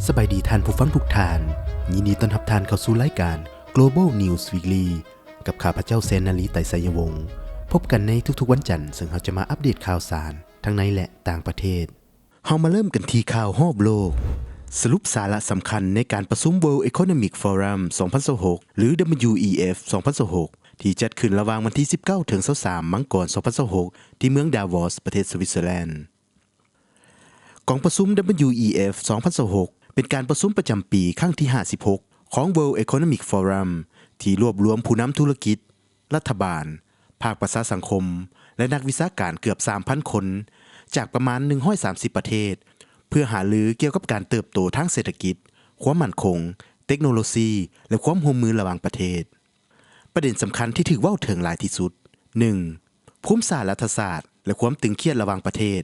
ສະບາຍດີທ່ານຜູ້ຟັງທຸກທ່ານ, ຍິນດີຕ້ອນຮັບທ່ານເຂົ້າສູ່ລາຍການ Global News Weekly ກັບຂ້າພະເຈົ້າ ແສນນາລີ ໄຕໄຊຍະວົງ. ພົບກັນໃນທຸກໆວັນຈັນ, ເຊິ່ງເຮົາຈະມາອັບເດດຂ່າວສານທັງໃນ ແລະ ຕ່າງປະເທດ. ເຮົາມາເລີ່ມກັນທີ່ຂ່າວຮອບໂລກ. ສະຫຼຸບສາລະສຳຄັນໃນການປະຊຸມ World Economic Forum ສອງພັນຊາວຫົກ ຫຼື WEF ສອງພັນຊາວຫົກ ທີ່ຈັດຂຶ້ນລະຫວ່າງວັນທີສິບເກົ້າ ເຖິງ ຊາວສາມ ມັງກອນ ສອງພັນຊາວຫົກ ທີ່ເມືອງ Davos ປະເທດ Switzerland. ກອງປະຊຸມ WEF ສອງພັນຊາວຫົກ ເປັນການປະຊຸມປະຈຳປີຄັ້ງທີຫ້າສິບຫົກ ຂອງ World Economic Forum ທີ່ລວບລວມຜູ້ນຳທຸລະກິດ, ລັດຖະບານ, ພາກປະຊາສັງຄົມ ແລະ ນັກວິຊາການເກືອບສາມພັນຄົນ ຈາກປະມານໜຶ່ງຮ້ອຍສາມສິບປະເທດ ເພື່ອຫາລືກ່ຽວກັບການເຕີບໂຕທາງເສດຖະກິດ, ຄວາມໝັ້ນຄົງ, ເຕັກໂນໂລຊີ ແລະ ຄວາມຮ່ວມມືລະຫວ່າງປະເທດ. ປະເດັນສຳຄັນທີ່ຖືກເວົ້າເຖິງຫຼາຍທີ່ສຸດ, ໜຶ່ງ ພູມສາລັດຖະສາດ ແລະ ຄວາມຕຶງຄຽດລະຫວ່າງປະເທດ.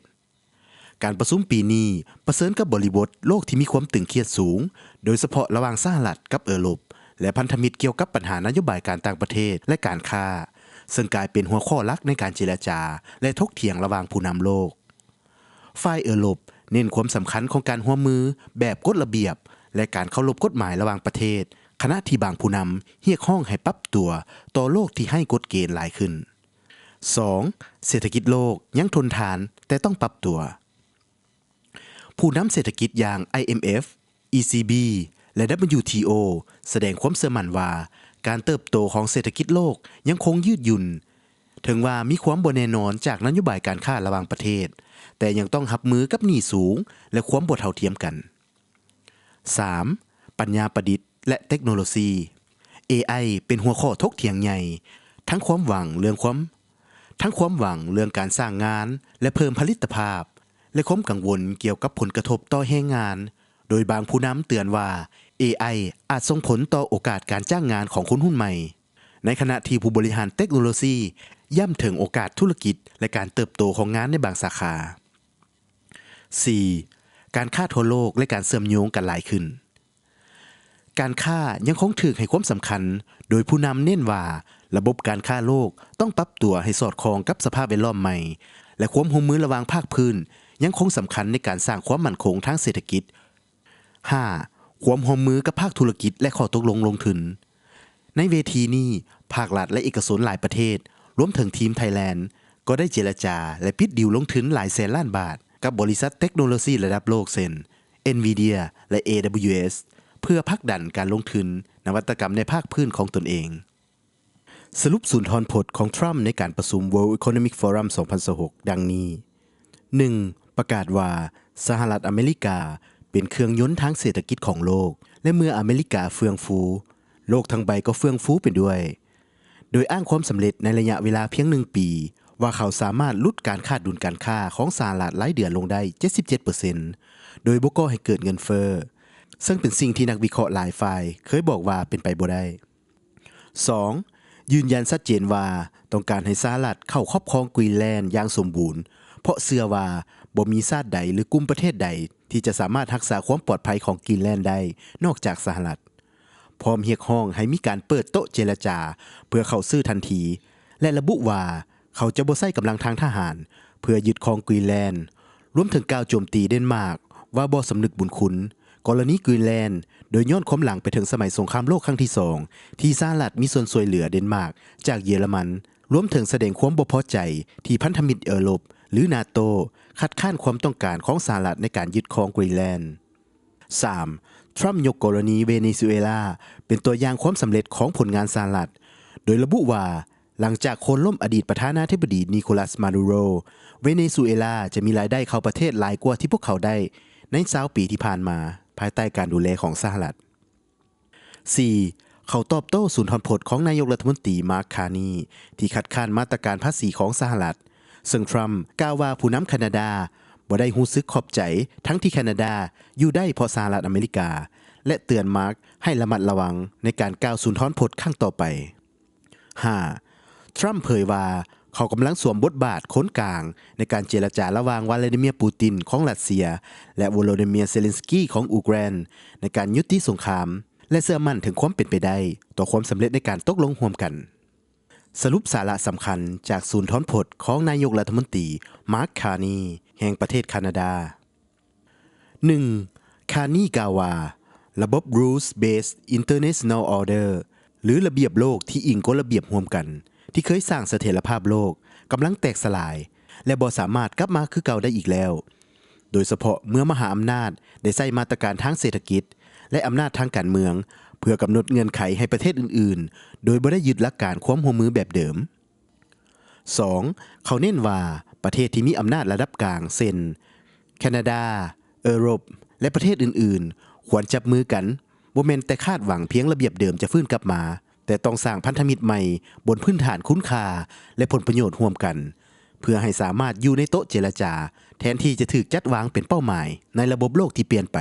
ການປະຊຸມປີນີ້ປະເຊີນກັບບໍລິບົດໂລກທີ່ມີຄວາມຕຶງຄຽດສູງ, ໂດຍສະເພາະລະຫວ່າງສະຫະລັດກັບເອີຣົບ ແລະ ພັນທະມິດກ່ຽວກັບບັນຫານະໂຍບາຍການຕ່າງປະເທດ ແລະ ການຄ້າ, ເຊິ່ງກາຍເປັນຫົວຂໍ້ຫຼັກໃນການເຈລະຈາ ແລະ ຖົກຖຽງລະຫວ່າງຜູ້ນຳໂລກ. ຝ່າຍເອີຣົບເນັ້ນຄວາມສຳຄັນຂອງການຮ່ວມມືແບບກົດລະບຽບ ແລະ ການເຄົາລົບກົດໝາຍລະຫວ່າງປະເທດ, ຂະນະທີ່ບາງຜູ້ນຳຮຽກຮ້ອງໃຫ້ປັບຕົວຕໍ່ໂລກທີ່ໄຮ້ກົດເກນຫຼາຍຂຶ້ນ. ສອງ ເສດຖະກິດໂລກຍັງທົນທານ, ແຕ່ຕ້ອງປັບຕົວ. ຜູ້ນຳເສດຖະກິດຢ່າງ IMF, ECB ແລະ WTO ສະແດງຄວາມເຊື່ອໝັ້ນວ່າ ການເຕີບໂຕຂອງເສດຖະກິດໂລກຍັງຄົງຍືດຫຍຸ່ນ, ເຖິງວ່າມີຄວາມບໍ່ແນ່ນອນຈາກນະໂຍບາຍການຄ້າລະຫວ່າງປະເທດ, ແຕ່ຍັງຕ້ອງຮັບມືກັບໜີ້ສູງ ແລະ ຄວາມບໍ່ເທົ່າທຽມກັນ. ສາມ ປັນຍາປະດິດ ແລະ ເຕັກໂນໂລຊີ. ເອໄອ ເປັນຫົວຂໍ້ຖົກຖຽງໃຫຍ່, ທັງຄວາມຫວັງເລື່ອງຄວາມ, ທັງຄວາມຫວັງເລື່ອງການສ້າງງານ ແລະ ເພີ່ມຜະລິດຕະພາບ, ແລະ ຄວາມກັງວົນກ່ຽວກັບຜົນກະທົບຕໍ່ແຮງງານ, ໂດຍບາງຜູ້ນຳເຕືອນວ່າ ເອໄອ ອາດສົ່ງຜົນຕໍ່ໂອກາດການຈ້າງງານຂອງຄົນຮຸ່ນໃໝ່, ໃນຂະນະທີ່ຜູ້ບໍລິຫານເຕັກໂນໂລຊີຢ້ຳເຖິງໂອກາດທຸລະກິດ ແລະ ການເຕີບໂຕຂອງງານໃນບາງສາຂາ. ສີ່ ການຄ້າທົ່ວໂລກ ແລະ ການເຊື່ອມໂຍງກັນຫຼາຍຂຶ້ນ. ການຄ້າຍັງຄົງຖືກໃຫ້ຄວາມສຳຄັນ, ໂດຍຜູ້ນຳເນັ້ນວ່າລະບົບການຄ້າໂລກຕ້ອງປັບຕົວໃຫ້ສອດຄ່ອງກັບສະພາບແວດລ້ອມໃໝ່ ແລະ ຄວາມຮ່ວມມືລະຫວ່າງພາກພື້ນຍັງຄົງສຳຄັນໃນການສ້າງຄວາມໝັ້ນຄົງທາງເສດຖະກິດ. ຫ້າ ຄວາມຮ່ວມມືກັບພາກທຸລະກິດ ແລະ ຂໍ້ຕົກລົງລົງທຶນ. ໃນເວທີນີ້, ພາກລັດ ແລະ ເອກະຊົນຫຼາຍປະເທດ, ລວມເຖິງທີມໄທແລນ ກໍໄດ້ເຈລະຈາ ແລະ ປິດດີລລົງທຶນຫຼາຍແສນລ້ານບາດກັບບໍລິສັດເຕັກໂນໂລຊີລະດັບໂລກເຊັ່ນ Nvidia ແລະ AWS ເພື່ອຜັກດັນການລົງທຶນນະວັດຕະກຳໃນພາກພື້ນຂອງຕົນເອງ. ສະຫຼຸບສູນທອນພົດຂອງທຣຳໃນການປະຊຸມ World Economic Forum ສອງພັນຊາວຫົກ ດັ່ງນີ້. ໜຶ່ງ ປະກາດວ່າສະຫະລັດອາເມລິກາເປັນເຄື່ອງຍົນທາງເສດຖະກິດຂອງໂລກ ແລະ ເມື່ອອາເມລິກາເຟື່ອງຟູ, ໂລກທັງໃບກໍເຟື່ອງຟູໄປດ້ວຍ, ໂດຍອ້າງຄວາມສຳເລັດໃນໄລຍະເວລາພຽງໜຶ່ງປີ ວ່າເຂົາສາມາດຫຼຸດການຂາດດຸນການຄ້າຂອງສະຫະລັດລາຍເດືອນລົງໄດ້ເຈັດສິບເຈັດເປີເຊັນ ໂດຍບໍ່ກໍ່ໃຫ້ເກີດເງິນເຟີ້, ເຊິ່ງເປັນສິ່ງທີ່ນັກວິເຄາະຫຼາຍຝ່າຍເຄີຍບອກວ່າເປັນໄປບໍ່ໄດ້. ສອງ ຢືນຢັນຊັດເຈນວ່າຕ້ອງການໃຫ້ສະຫະລັດເຂົ້າຄອບຄອງກຣີນແລນຢ່າງສົມບູນ, ເພາະເຊື່ອວ່າບໍ່ມີຊາດໃດ ຫຼື ກຸ່ມປະເທດໃດທີ່ຈະສາມາດຮັກສາຄວາມປອດໄພຂອງກຣີນແລນໄດ້ນອກຈາກສະຫະລັດ, ພ້ອມຮຽກຮ້ອງໃຫ້ມີການເປີດໂຕະເຈລະຈາເພື່ອເຂົ້າຊື່ທັນທີ ແລະ ລະບຸວ່າ ເຂົາຈະບໍ່ໃຊ້ກຳລັງທາງທະຫານເພື່ອຍຶດຄອງກຣີນແລນ, ລວມເຖິງກ່າວໂຈມຕີເດນມາກວ່າບໍ່ສຳນຶກບຸນຄຸນກໍລະນີກຣີນແລນ, ໂດຍຍ້ອນຄວາມຫຼັງໄປເຖິງສະໄໝສົງຄາມໂລກຄັ້ງທີສອງ ທີ່ສະຫະລັດມີສ່ວນຊ່ວຍເຫຼືອເດນມາກຈາກເຢຍລະມັນ, ລວມເຖິງສະແດງຄວາມບໍ່ພໍໃຈທີ່ພັນທະມິດເອີຣົບ ຫຼື ນາໂຕ ຄັດຄ້ານຄວາມຕ້ອງການຂອງສະຫະລັດໃນການຍຶດຄອງກຣີນແລນ. ສາມ ທຣຳຍົກກໍລະນີເວເນຊູເອລາເປັນຕົວຢ່າງຄວາມສຳເລັດຂອງຜົນງານສະຫະລັດ, ໂດຍລະບຸວ່າ ຫຼັງຈາກໂຄ່ນລົ້ມອະດີດປະທານາທິບໍດີ ນິໂຄລັສ ມາດູໂຣ, ເວເນຊູເອລາຈະມີລາຍໄດ້ເຂົ້າປະເທດຫຼາຍກວ່າທີ່ພວກເຂົາໄດ້ໃນຊາວປີທີ່ຜ່ານມາ ພາຍໃຕ້ການດູແລຂອງສະຫະລັດ. ສີ່ ເຂົາຕອບໂຕ້ສູນທອນພົດຂອງນາຍົກລັດຖະມົນຕີ ມາກ ຄານີ ທີ່ຄັດຄ້ານມາດຕະການພາສີຂອງສະຫະລັດ, ເຊິ່ງທຣຳກ່າວວ່າຜູ້ນຳແຄນາດາບໍ່ໄດ້ຮູ້ສຶກຂອບໃຈ ທັງທີ່ແຄນາດາຢູ່ໄດ້ເພາະສະຫະລັດອາເມລິກາ ແລະ ເຕືອນມາກໃຫ້ລະມັດລະວັງໃນການກ່າວສູນທອນພົດຄັ້ງຕໍ່ໄປ. ຫ້າ ທຣຳເຜີຍວ່າເຂົາກຳລັງສວມບົດບາດຄົນກາງໃນການເຈລະຈາລະຫວ່າງ ວລາດີເມຍ ປູຕິນ ຂອງຣັດເຊຍ ແລະ ໂວໂລດີເມຍ ເຊເລັນສກີ ຂອງອູເຄຣນ ໃນການຍຸຕິສົງຄາມ ແລະ ເຊື່ອໝັ້ນເຖິງຄວາມເປັນໄປໄດ້ຕໍ່ຄວາມສຳເລັດໃນການຕົກລົງຮ່ວມກັນ. ສະຫຼຸບສາລະສຳຄັນຈາກສູນທອນພົດຂອງນາຍົກລັດຖະມົນຕີ ມາກ ຄານີ ແຫ່ງປະເທດຄານາດາ. ໜຶ່ງ ແຄ ຄານີກ່າວວ່າ ລະບົບ Rules Based International Order ຫຼື ລະບຽບໂລກທີ່ອີງກົດລະບຽບຮ່ວມກັນ ທີ່ເຄີຍສ້າງສະຖຽນລະພາບໂລກ ກຳລັງແຕກສະຫຼາຍ ແລະ ບໍ່ສາມາດກັບມາຄືເກົ່າໄດ້ອີກແລ້ວ, ໂດຍສະເພາະເມື່ອມະຫາອຳນາດໄດ້ໃຊ້ມາດຕະການທາງເສດຖະກິດ ແລະ ອຳນາດທາງການເມືອງ ເພື່ອກຳນົດເງື່ອນໄຂໃຫ້ປະເທດອື່ນໆ ໂດຍບໍ່ໄດ້ຍຶດຫຼັກການຄວາມຮ່ວມມືແບບເດີມ. ສອງ, ເຂົາເນັ້ນວ່າປະເທດທີ່ມີອຳນາດລະດັບກາງ ເຊັ່ນ ແຄນາດາ, ເອີຣົບ ແລະ ປະເທດອື່ນໆ ຄວນຈັບມືກັນ, ບໍ່ແມ່ນແຕ່ຄາດຫວັງພຽງລະບຽບເດີມຈະຟື້ນກັບມາ, ແຕ່ຕ້ອງສ້າງພັນທະມິດໃໝ່ບົນພື້ນຖານຄຸນຄ່າ ແລະ ຜົນປະໂຫຍດຮ່ວມກັນ, ເພື່ອໃຫ້ສາມາດຢູ່ໃນໂຕະເຈລະຈາ ແທນທີ່ຈະຖືກຈັດວາງເປັນເປົ້າໝາຍໃນລະບົບໂລກທີ່ປ່ຽນໄປ.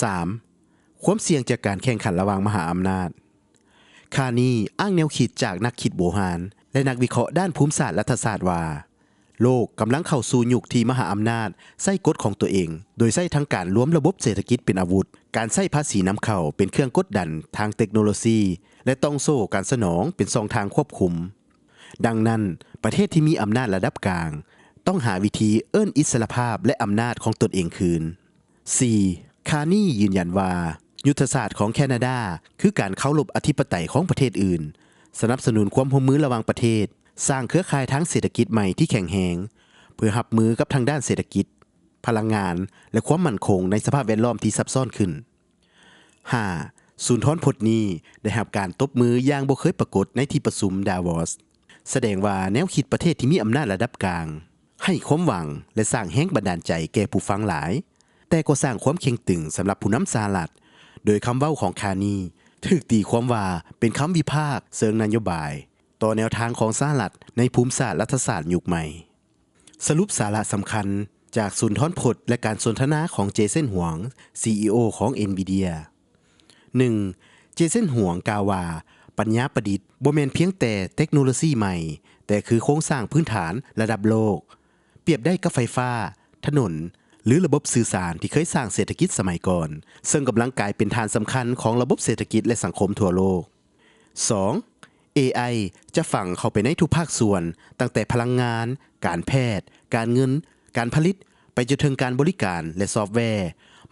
ສາມ, ຄວາມສ່ຽງຈາກການແຂ່ງຂັນລະຫວ່າງມະຫາອຳນາດ. ຄານີອ້າງແນວຄິດຈາກນັກຄິດບູຮານ ແລະ ນັກວິເຄາະດ້ານພູມສາດລັດຖະສາດວ່າ ໂລກກຳລັງເຂົ້າສູ່ຍຸກທີ່ມະຫາອຳນາດໃຊ້ກົດຂອງຕົວເອງ, ໂດຍໃຊ້ທັງການລວມລະບົບເສດຖະກິດເປັນອາວຸດ, ການໃຊ້ພາສີນຳເຂົ້າເປັນເຄື່ອງກົດດັນທາງເຕັກໂນໂລຊີ ແລະ ຕ່ອງໂສ້ການສະໜອງເປັນຊ່ອງທາງຄວບຄຸມ. ດັ່ງນັ້ນ, ປະເທດທີ່ມີອຳນາດລະດັບກາງ ຕ້ອງຫາວິທີເອີ້ນອິດສະຫຼະພາບ ແລະ ອຳນາດຂອງຕົນເອງຄືນ. ສີ່, ຄານີຢືນຢັນວ່າ ຍຸດທະສາດຂອງແຄນາດາຄືການເຄົາລົບອະທິປະໄຕຂອງປະເທດອື່ນ, ສະໜັບສະໜູນຄວາມຮ່ວມມືລະຫວ່າງປະເທດ, ສ້າງເຄືອຂ່າຍທາງເສດຖະກິດໃໝ່ທີ່ແຂງແຮງ ເພື່ອຮັບມືກັບທາງດ້ານເສດຖະກິດ, ພະລັງງານ ແລະ ຄວາມໝັ້ນຄົງໃນສະພາບແວດລ້ອມທີ່ຊັບຊ້ອນຂຶ້ນ. ຫ້າ, ສູນທອນພົດນີ້ໄດ້ຮັບການຕົບມືຢ່າງບໍ່ເຄີຍປາກົດໃນທີ່ປະຊຸມດາວອສ, ສະແດງວ່າແນວຄິດປະເທດທີ່ມີອຳນາດລະດັບກາງ ໃຫ້ຄວາມຫວັງ ແລະ ສ້າງແຮງບັນດານໃຈແກ່ຜູ້ຟັງຫຼາຍ, ແຕ່ກໍສ້າງຄວາມເຄັ່ງຕຶງສຳລັບຜູ້ນຳສະຫະລັດ, ໂດຍຄຳເວົ້າຂອງຄານີຖືກຕີຄວາມວ່າເປັນຄຳວິພາກເຊີງນະໂຍບາຍຕໍ່ແນວທາງຂອງສະຫະລັດໃນພູມສາດລັດຖະສາດຍຸກໃໝ່. ສະຫຼຸບສາລະສຳຄັນຈາກສູນທອນພົດ ແລະ ການສົນທະນາຂອງເຈເຊັນ ຫວງ ຊີອີໂອ ຂອງ Nvidia. ໜຶ່ງ, ເຈເຊັນ ຫວງ ກ່າວວ່າ ປັນຍາປະດິດບໍ່ແມ່ນພຽງແຕ່ເຕັກໂນໂລຊີໃໝ່, ແຕ່ຄືໂຄງສ້າງພື້ນຖານລະດັບໂລກ, ປຽບໄດ້ກັບໄຟຟ້າ, ຖະໜົນ ຫຼື ລະບົບສື່ສານທີ່ເຄີຍສ້າງເສດຖະກິດສະໄໝກ່ອນ, ເຊິ່ງກຳລັງກາຍເປັນຖານສຳຄັນຂອງລະບົບເສດຖະກິດ ແລະ ສັງຄົມທົ່ວໂລກ. ສອງ, ເອໄອ ຈະຝັງເຂົ້າໄປໃນທຸກພາກສ່ວນ, ຕັ້ງແຕ່ພະລັງງານ, ການແພດ, ການເງິນ, ການຜະລິດ, ໄປຈົນເຖິງການບໍລິການ ແລະ ຊອບແວ.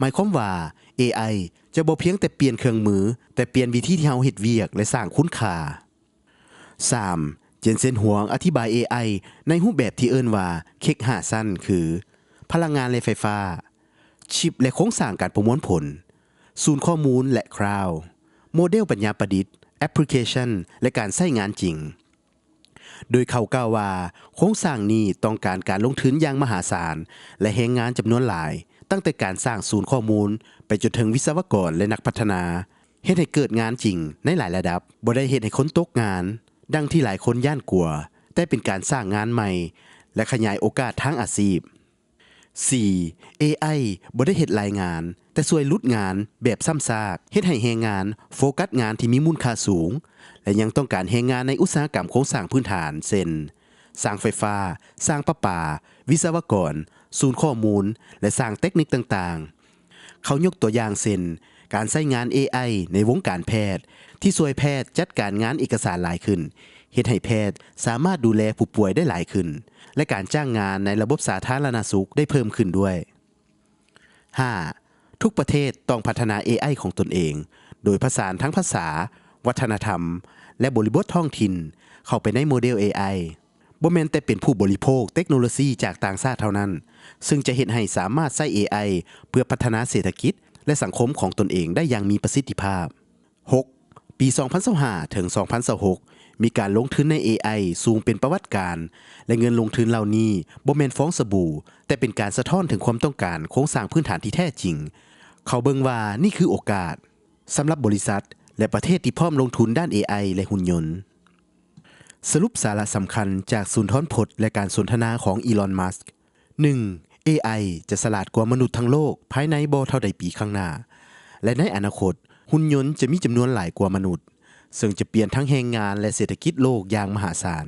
ໝາຍຄວາມວ່າ ເອໄອ ຈະບໍ່ພຽງແຕ່ປ່ຽນເຄື່ອງມື, ແຕ່ປ່ຽນວິທີທີ່ເຮົາເຮັດວຽກ ແລະ ສ້າງຄຸນຄ່າ. ສາມ, ເຈນເຊັນ ຫວງ ອະທິບາຍ ເອໄອ ໃນຮູບແບບທີ່ເອີ້ນວ່າ ເຄັກຫ້າຊັ້ນ ຄື ພະລັງງານ ແລະ ໄຟຟ້າ, ຊິບ ແລະ ໂຄງສ້າງການປະມວນຜົນ, ສູນຂໍ້ມູນ ແລະ ຄລາວ, ໂມເດວປັນຍາປະດິດ, ແອັບພລິເຄຊັນ ແລະ ການໃຊ້ງານຈິງ. ໂດຍເຂົາກ່າວວ່າ ໂຄງສ້າງນີ້ຕ້ອງການການລົງທຶນຢ່າງມະຫາສານ ແລະ ແຮງງານຈຳນວນຫຼາຍ, ຕັ້ງແຕ່ການສ້າງສູນຂໍ້ມູນ ໄປຈົນເຖິງວິສະວະກອນ ແລະ ນັກພັດທະນາ, ເຮັດໃຫ້ເກີດງານຈິງໃນຫຼາຍລະດັບ, ບໍ່ໄດ້ເຮັດໃຫ້ຄົນຕົກງານ ດັ່ງທີ່ຫຼາຍຄົນຢ້ານກົວ, ແຕ່ເປັນການສ້າງງານໃໝ່ ແລະ ຂະຫຍາຍໂອກາດທາງອາຊີບ. ສີ່, ເອໄອ ບໍ່ໄດ້ເຮັດລາຍງານ, ແຕ່ຊ່ວຍຫຼຸດງານແບບຊ້ຳຊາກ, ເຮັດໃຫ້ແຮງງານໂຟກັດງານທີ່ມີມູນຄ່າສູງ ແລະ ຍັງຕ້ອງການແຮງງານໃນອຸດສາຫະກຳໂຄງສ້າງພື້ນຖານ ເຊັ່ນ ຊ່າງໄຟຟ້າ, ຊ່າງປະປາ, ວິສະວະກອນ, ສູນຂໍ້ມູນ ແລະ ຊ່າງເຕັກນິກຕ່າງໆ. ເຂົາຍົກຕົວຢ່າງເຊັ່ນ ການໃຊ້ງານ ເອໄອ ໃນວົງການແພດ ທີ່ຊ່ວຍແພດຈັດການງານເອກະສານຫຼາຍຂຶ້ນ, ເຮັດໃຫ້ແພດສາມາດດູແລຜູ້ປ່ວຍໄດ້ຫຼາຍຂຶ້ນ ແລະ ການຈ້າງງານໃນລະບົບສາທາລະນະສຸກໄດ້ເພີ່ມຂຶ້ນດ້ວຍ. ຫ້າ, ທຸກປະເທດຕ້ອງພັດທະນາ ເອໄອ ຂອງຕົນເອງ, ໂດຍຜະສານທັງພາສາ, ວັດທະນະທຳ ແລະ ບໍລິບົດທ້ອງຖິ່ນ ເຂົ້າໄປໃນໂມເດວ ເອໄອ. ບໍ່ແມ່ນແຕ່ເປັນຜູ້ບໍລິໂພກເຕັກໂນໂລຊີຈາກຕ່າງຊາດເທົ່ານັ້ນ, ເຊິ່ງຈະເຮັດໃຫ້ສາມາດໃຊ້ ເອໄອ ເພື່ອພັດທະນາເສດຖະກິດ ແລະ ສັງຄົມຂອງຕົນເອງໄດ້ຢ່າງມີປະສິດທິພາບ. ຫົກ, ປີສອງພັນຊາວຫ້າ ເຖິງ ສອງພັນຊາວຫົກ ມີການລົງທຶນໃນ ເອໄອ ສູງເປັນປະຫວັດການ ແລະ ເງິນລົງທຶນເຫຼົ່ານີ້ບໍ່ແມ່ນຟອງສະບູ, ແຕ່ເປັນການສະທ້ອນເຖິງຄວາມຕ້ອງການໂຄງສ້າງພື້ນຖານທີ່ແທ້ຈິງ. ເຂົາເບິ່ງວ່ານີ້ຄືໂອກາດ ສຳລັບບໍລິສັດ ແລະ ປະເທດທີ່ພ້ອມລົງທຶນດ້ານ ເອໄອ ແລະ ຫຸ່ນຍົນ. ສະຫຼຸບສາລະສຳຄັນຈາກສູນທອນພົດ ແລະ ການສົນທະນາຂອງ ອີລອນ ມັສ. ໜຶ່ງ, ເອໄອ ຈະສະຫຼາດກວ່າມະນຸດທັງໂລກພາຍໃນບໍ່ເທົ່າໃດປີຂ້າງໜ້າ ແລະ ໃນອະນາຄົດ, ຫຸ່ນຍົນຈະມີຈຳນວນຫຼາຍກວ່າມະນຸດ, ເຊິ່ງຈະປ່ຽນທັງແຮງງານ ແລະ ເສດຖະກິດໂລກຢ່າງມະຫາສານ.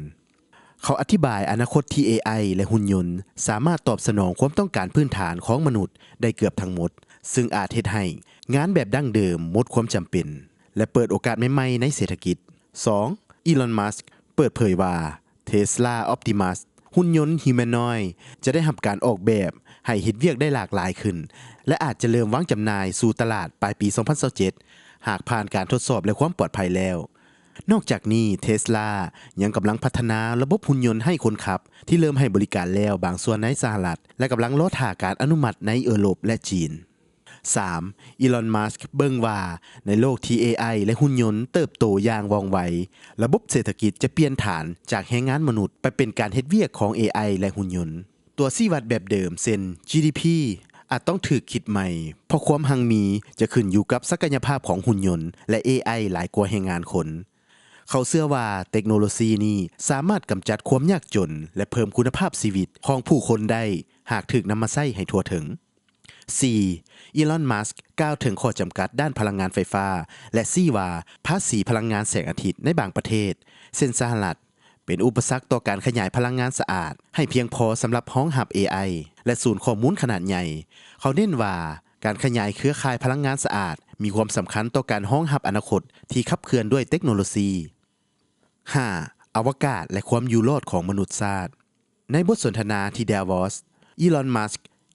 ເຂົາອະທິບາຍອະນາຄົດທີ່ ເອໄອ ແລະ ຫຸ່ນຍົນສາມາດຕອບສະໜອງຄວາມຕ້ອງການພື້ນຖານຂອງມະນຸດໄດ້ເກືອບທັງໝົດ, ເຊິ່ງອາດເຮັດໃຫ້ງານແບບດັ້ງເດີມໝົດຄວາມຈຳເປັນ ແລະ ເປີດໂອກາດໃໝ່ໆໃນເສດຖະກິດ. ສອງ, ອີລອນ ມັສ ເປີດເຜີຍວ່າ ເທສລາ ອອບຕິມັສ ຫຸ່ນຍົນຮີວແມນອຍຈະໄດ້ຮັບການອອກແບບໃຫ້ເຮັດວຽກໄດ້ຫຼາກຫຼາຍຂຶ້ນ ແລະ ອາດຈະເລີ່ມວາງຈຳໜ່າຍສູ່ຕະຫຼາດປາຍປີສອງພັນຊາວເຈັດ ຫາກຜ່ານການທົດສອບ ແລະ ຄວາມປອດໄພແລ້ວ. ນອກຈາກນີ້ ເທສລາ ຍັງກຳລັງພັດທະນາລະບົບຫຸ່ນຍົນໄຮ້ຄົນຂັບ ທີ່ເລີ່ມໃຫ້ບໍລິການແລ້ວບາງສ່ວນໃນສະຫະລັດ ແລະ ກຳລັງລໍຖ້າການອະນຸມັດໃນເອີຣົບ ແລະ ຈີນ. ສາມ, ອີລອນ ມັສ ເບິ່ງວ່າໃນໂລກທີ່ ເອໄອ ແລະ ຫຸ່ນຍົນເຕີບໂຕຢ່າງວ່ອງໄວ, ລະບົບເສດຖະກິດຈະປ່ຽນຖານຈາກແຮງງານມະນຸດໄປເປັນການເຮັດວຽກຂອງ ເອໄອ ແລະ ຫຸ່ນຍົນ. ຕົວຊີ້ວັດແບບເດີມ ເຊັ່ນ ຈີດີພີ ອາດຕ້ອງຖືກຄິດໃໝ່ ເພາະຄວາມຮັ່ງມີຈະຂຶ້ນຢູ່ກັບສັກກະຍະພາບຂອງຫຸ່ນຍົນ ແລະ ເອໄອ ຫຼາຍກວ່າແຮງງານຄົນ. ເຂົາເຊື່ອວ່າເຕັກໂນໂລຊີນີ້ສາມາດກຳຈັດຄວາມຍາກຈົນ ແລະ ເພີ່ມຄຸນນະພາບຊີວິດຂອງຜູ້ຄົນໄດ້ ຫາກຖືກນຳມາໃຊ້ໃຫ້ທົ່ວເຖິງ. ສີ່, ອີລອນ ມັສ ກ່າວເຖິງຂໍ້ຈຳກັດດ້ານພະລັງງານໄຟຟ້າ ແລະ ຊີ້ວ່າພາສີພະລັງງານແສງອາທິດໃນບາງປະເທດ ເຊັ່ນ ສະຫະລັດ ເປັນອຸປະສັກຕໍ່ການຂະຫຍາຍພະລັງງານສະອາດໃຫ້ພຽງພໍສຳລັບຮອງຮັບ ເອໄອ ແລະ ສູນຂໍ້ມູນຂະໜາດໃຫຍ່. ເຂົາເນັ້ນວ່າການຂະຫຍາຍເຄືອຂ່າຍພະລັງງານສະອາດມີຄວາມສຳຄັນຕໍ່ການຮອງຮັບອະນາຄົດທີ່ຂັບເຄື່ອນດ້ວຍເຕັກໂນໂລຊີ. ຫ້າ, ອະວະກາດ ແລະ ຄວາມຢູ່ລອດຂອງມະນຸດຊາດ. ໃນບົດສົນທະນາທີ່ Davos, ອີລອນ ມັສ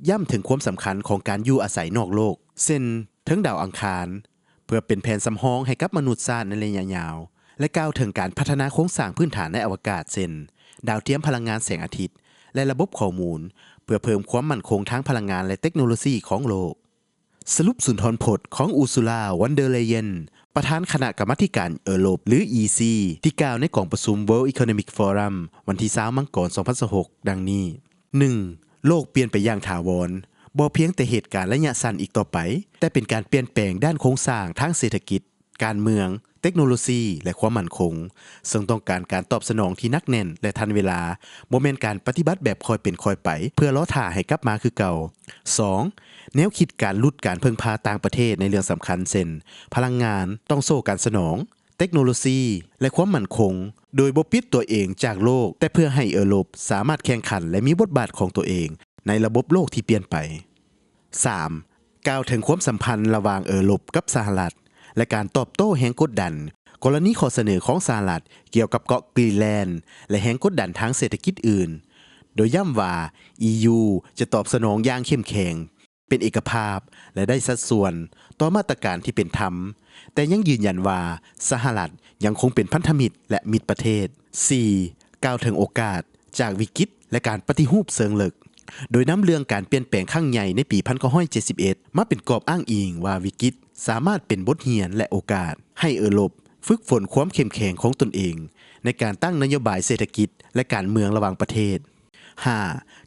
ຢ້ຳເຖິງຄວາມສຳຄັນຂອງການຢູ່ອາໄສນອກໂລກ ເຊັ່ນ ເທິງດາວອັງຄານ ເພື່ອເປັນແຜນສຳຮອງໃຫ້ກັບມະນຸດຊາດໃນໄລຍະຍາວ ແລະ ກ່າວເຖິງການພັດທະນາໂຄງສ້າງພື້ນຖານໃນອະວະກາດ ເຊັ່ນ ດາວທຽມພະລັງງານແສງອາທິດ ແລະ ລະບົບຂໍ້ມູນ ເພື່ອເພີ່ມຄວາມໝັ້ນຄົງທາງພະລັງງານ ແລະ ເຕັກໂນໂລຊີຂອງໂລກ. ສະຫຼຸບສຸນທອນພົດຂອງ Ursula von der Leyen ປະທານຄະນະກຳມາທິການເອີຣົບ ຫຼື ອີ ຊີ ທີ່ກ່າວໃນກອງປະຊຸມ World Economic Forum ວັນທີຊາວ ມັງກອນ ສອງພັນຊາວຫົກ ດັ່ງນີ້: ໜຶ່ງ, ໂລກປ່ຽນໄປຢ່າງຖາວອນ, ບໍ່ພຽງແຕ່ເຫດການໄລຍະສັ້ນອີກຕໍ່ໄປ, ແຕ່ເປັນການປ່ຽນແປງດ້ານໂຄງສ້າງທາງເສດຖະກິດ, ການເມືອງ, ເຕັກໂນໂລຊີ ແລະ ຄວາມໝັ້ນຄົງ, ເຊິ່ງຕ້ອງການການຕອບສະໜອງທີ່ໜັກແໜ້ນ ແລະ ທັນເວລາ, ບໍ່ແມ່ນການປະຕິບັດແບບຄ່ອຍເປັນຄ່ອຍໄປ ເພື່ອລໍຖ້າໃຫ້ກັບມາຄືເກົ່າ. ສອງ, ແນວຄິດການຫຼຸດການເພິ່ງພາຕ່າງປະເທດໃນເລື່ອງສຳຄັນ ເຊັ່ນ ພະລັງງານ, ຕ່ອງໂສ້ການສະໜອງ, ເຕັກໂນໂລຊີ ແລະ ຄວາມໝັ້ນຄົງ, ໂດຍບໍ່ປິດຕົວເອງຈາກໂລກ, ແຕ່ເພື່ອໃຫ້ເອີຣົບສາມາດແຂ່ງຂັນ ແລະ ມີບົດບາດຂອງຕົວເອງໃນລະບົບໂລກທີ່ປ່ຽນໄປ. ສາມ, ກ່າວເຖິງຄວາມສຳພັນລະຫວ່າງເອີຣົບກັບສະຫະລັດ ແລະ ການຕອບໂຕ້ແຮງກົດດັນ ກໍລະນີຂໍ້ສະເໜີຂອງສະຫະລັດກ່ຽວກັບເກາະ Greenland ແລະ ແຮງກົດດັນທາງເສດຖະກິດອື່ນ, ໂດຍຢ້ຳວ່າ ອີ ຢູ ຈະຕອບສະໜອງຢ່າງເຂັ້ມແຂງ, ເປັນເອກະພາບ ແລະ ໄດ້ສັດສ່ວນຕໍ່ມາດຕະການທີ່ເປັນທຳ, ແຕ່ຍັງຢືນຢັນວ່າສະຫະລັດຍັງຄົງເປັນພັນທະມິດ ແລະ ມິດປະເທດ. ສີ່, ກ່າວເຖິງໂອກາດຈາກວິກິດ ແລະ ການປະຕິຮູບເຊີງເລິກ, ໂດຍນຳເລື່ອງການປ່ຽນແປງຄັ້ງໃຫຍ່ໃນປີໜຶ່ງພັນເກົ້າຮ້ອຍເຈັດສິບເອັດ ມາເປັນກອບອ້າງອີງວ່າວິກິດສາມາດເປັນບົດຮຽນ ແລະ ໂອກາດໃຫ້ເອີຣົບຝຶກຝົນຄວາມເຂັ້ມແຂງຂອງຕົນເອງໃນການຕັ້ງນະໂຍບາຍເສດຖະກິດ ແລະ ການເມືອງລະຫວ່າງປະເທດ. ຫ້າ,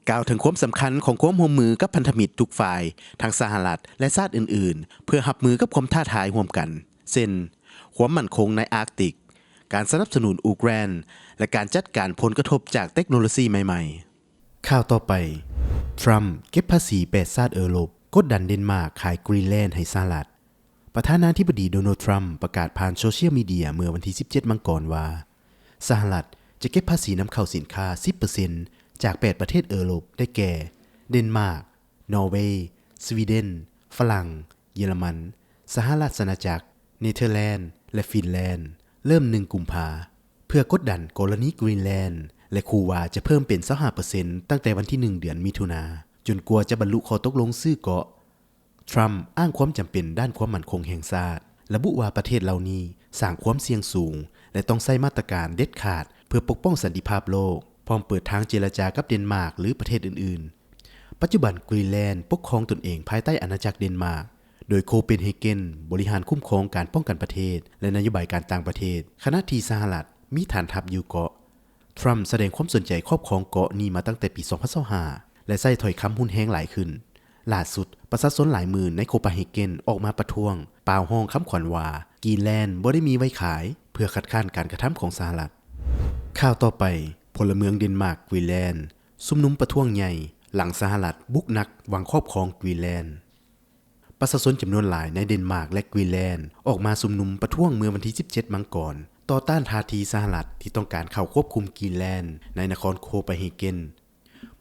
ກ່າວເຖິງຄວາມສຳຄັນຂອງຄວາມຮ່ວມມືກັບພັນທະມິດທຸກຝ່າຍ, ທັງສະຫະລັດ ແລະ ຊາດອື່ນໆ, ເພື່ອຮັບມືກັບຄວາມທ້າທາຍຮ່ວມກັນ, ເຊັ່ນ ຄວາມໝັ້ນຄົງໃນອາກຕິກ, ການສະໜັບສະໜູນອູເຄຣນ ແລະ ການຈັດການຜົນກະທົບຈາກເຕັກໂນໂລຊີໃໝ່ໆ. ຂ່າວຕໍ່ໄປ, ທຣຳເກັບພາສີແປດຊາດເອີຣົບ, ກົດດັນເດນມາກຂາຍກຣີນແລນໃຫ້ສະຫະລັດ. ປະທານາທິບໍດີ ໂດນັລ ທຣຳ ປະກາດຜ່ານໂຊຊຽວມີເດຍເມື່ອວັນທີສິບເຈັດ ມັງກອນວ່າ ສະຫະລັດຈະເກັບພາສີນຳເຂົ້າສິນຄ້າສິບເປີເຊັນຈາກແປດປະເທດເອີຣົບ ໄດ້ແກ່ ເດນມາກ, ນໍເວ, ສະວີເດັນ, ຝຣັ່ງ, ເຢຍລະມັນ, ສະຫະລາຊະອານາຈັກ, ເນເທີແລນ ແລະ ຟິນແລນ ເລີ່ມໜຶ່ງ ກຸມພາ ເພື່ອກົດດັນກໍລະນີກຣີນແລນ ແລະ ຂູ່ວ່າຈະເພີ່ມເປັນຊາວຫ້າເປີເຊັນຕັ້ງແຕ່ວັນທີໜຶ່ງ ເດືອນມິຖຸນາ ຈົນກວ່າຈະບັນລຸຂໍ້ຕົກລົງຊື້ເກາະ. ທຣຳອ້າງຄວາມຈຳເປັນດ້ານຄວາມໝັ້ນຄົງແຫ່ງຊາດ, ລະບຸວ່າປະເທດເຫຼົ່ານີ້ສ້າງຄວາມສ່ຽງສູງ ແລະ ຕ້ອງໃຊ້ມາດຕະການເດັດຂາດເພື່ອປົກປ້ອງສັນຕິພາບໂລກ, ພ້ອມເປີດທາງເຈລະຈາກັບເດນມາກ ຫຼື ປະເທດອື່ນໆ. ປັດຈຸບັນກຣີນແລນປົກຄອງຕົນເອງພາຍໃຕ້ອານາຈັກເດນມາກ, ໂດຍໂຄເປນເຮເກັນບໍລິຫານຄຸ້ມຄອງການປ້ອງກັນປະເທດ ແລະ ນະໂຍບາຍການຕ່າງປະເທດ, ຂະນະທີ່ສະຫະລັດມີຖານທັບຢູ່ເກາະ. ທຣຳສະແດງຄວາມສົນໃຈຄອບຄອງເກາະນີ້ມາຕັ້ງແຕ່ປີສອງພັນຊາວຫ້າ ແລະ ໃຊ້ຖ້ອຍຄຳຮຸນແຮງຫຼາຍຂຶ້ນ. ຫຼ້າສຸດ, ປະຊາຊົນຫຼາຍໝື່ນໃນໂຄປາເຮເກັນອອກມາປະທ້ວງ, ປ່າວຮ້ອງຄຳຂວັນວ່າ ກຣີນແລນບໍ່ໄດ້ມີໄວ້ຂາຍ, ເພື່ອຄັດຄ້ານການກະທຳຂອງສະຫະລັດ. ຂ່າວຕໍ່ໄປ, ພົນລະເມືອງເດນມາກ-ກຣີນແລນ ຊຸມນຸມປະທ້ວງໃຫຍ່ ຫຼັງສະຫະລັດບຸກໜັກຫວັງຄອບຄອງກຣີນແລນ. ປະຊາຊົນຈຳນວນຫຼາຍໃນເດນມາກ ແລະ ກຣີນແລນ ອອກມາຊຸມນຸມປະທ້ວງເມື່ອວັນທີສິບເຈັດ ມັງກອນ ຕໍ່ຕ້ານທ່າທີສະຫະລັດທີ່ຕ້ອງການເຂົ້າຄວບຄຸມກຣີນແລນ ໃນນະຄອນໂຄປາເຮເກັນ.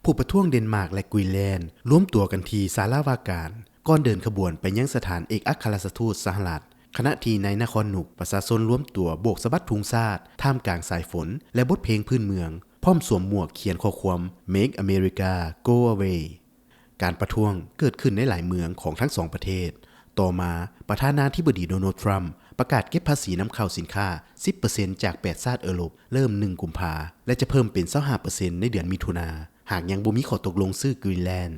ຜູ້ປະທ້ວງເດນມາກ ແລະ ກຣີນແລນ ລວມຕົວກັນທີ່ສາລາວ່າການ ກ່ອນເດີນຂະບວນໄປຍັງສະຖານເອກອັກຄະລັດຖະທູດສະຫະລັດ, ຂະນະທີ່ໃນນະຄອນນຸກ ປະຊາຊົນລວມຕົວໂບກສະບັດທຸງຊາດ ທ່າມກາງສາຍຝົນ ແລະ ບົດເພງພື້ນເມືອງ, ພ້ອມສວມໝວກຂຽນຂໍ້ຄວາມ Make America Go Away. ການປະທ້ວງເກີດຂຶ້ນໃນຫຼາຍເມືອງຂອງທັງສອງປະເທດ. ຕໍ່ມາ, ປະທານາທິບໍດີໂດນັລ ທຣຳ ປະກາດເກັບພາສີນຳເຂົ້າສິນຄ້າສິບເປີເຊັນຈາກແປດຊາດເອີຣົບ ເລີ່ມໜຶ່ງກຸມພາ ແລະ ຈະເພີ່ມເປັນຊາວຫ້າເປີເຊັນໃນເດືອນມິຖຸນາ ຫາກຍັງບໍ່ມີຂໍ້ຕົກລົງຊື້ກຣີນແລນ.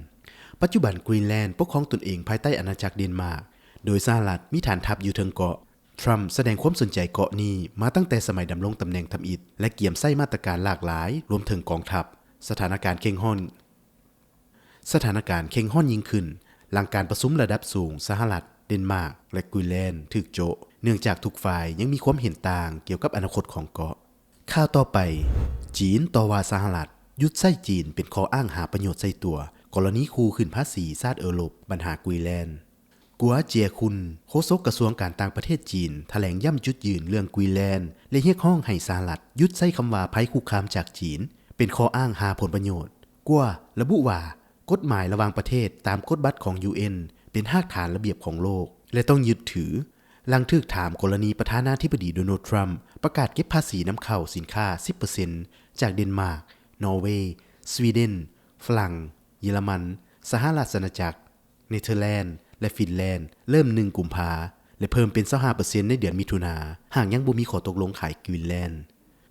ປັດຈຸບັນກຣີນແລນປົກຄອງຕົນເອງພາຍໃຕ້ອານາຈັກເດນມາກ, ໂດຍສະຫະລັດມີຖານທັບຢູ່ເທິງເກາະ. ທຣຳສະແດງຄວາມສົນໃຈເກາະນີ້ມາຕັ້ງແຕ່ສະໄໝດຳລົງຕຳແໜ່ງທຳອິດ ແລະ ກຽມໃຊ້ມາດຕະການຫຼາກຫຼາຍ, ລວມເຖິງກອງທັບ. ສະຖານະການເຄັ່ງຮ້ອນ ສະຖານະການເຄັ່ງຮ້ອນຍິ່ງຂຶ້ນ ຫຼັງການປະຊຸມລະດັບສູງສະຫະລັດ, ເດນມາກ ແລະ ກຣີນແລນຖືກໂຈະ ເນື່ອງຈາກທຸກຝ່າຍຍັງມີຄວາມເຫັນຕ່າງກ່ຽວກັບອະນາຄົດຂອງເກາະ. ຂ່າວຕໍ່ໄປ, ຈີນຕໍ່ວ່າສະຫະລັດ ຢຸດໃຊ້ຈີນເປັນຂໍ້ອ້າງຫາປະໂຫຍດໃສ່ຕົວ ກໍລະນີຂູ່ຂຶ້ນພາສີຊາດເອີຣົບບັນຫາກຣີນແລນ. ກົວ ເຈຍຄຸນ ໂຄສົກກະຊວງການຕ່າງປະເທດຈີນ ຖະແຫຼງຢ້ຳຈຸດຢືນເລື່ອງກຣີນແລນ ແລະ ຮຽກຮ້ອງໃຫ້ສະຫະລັດຢຸດໃຊ້ຄຳວ່າໄພຄຸກຄາມຈາກຈີນ ເປັນຂໍ້ອ້າງຫາຜົນປະໂຫຍດ. ກົວ ລະບຸວ່າ ກົດໝາຍລະຫວ່າງປະເທດຕາມກົດບັດຂອງ ຢູເອັນ ເປັນຮາກຖານລະບຽບຂອງໂລກ ແລະ ຕ້ອງຍຶດຖື. ຫຼັງຖືກຖາມກໍລະນີປະທານາທິບໍດີໂດນັລ ທຣຳ ປະກາດເກັບພາສີນຳເຂົ້າສິນຄ້າສິບເປີເຊັນຈາກເດນມາກ, ນໍເວ, ສະວີເດັນ, ຝຣັ່ງ, ເຢຍລະມັນ, ສະຫະລາຊະອານາຈັກ, ເນເທີແລນ ແລະ ຟິນແລນ ເລີ່ມໜຶ່ງກຸມພາ ແລະ ເພີ່ມເປັນຊາວຫ້າເປີເຊັນໃນເດືອນມິຖຸນາ ຫາກຍັງບໍ່ມີຂໍ້ຕົກລົງຂາຍກຣີນແລນ.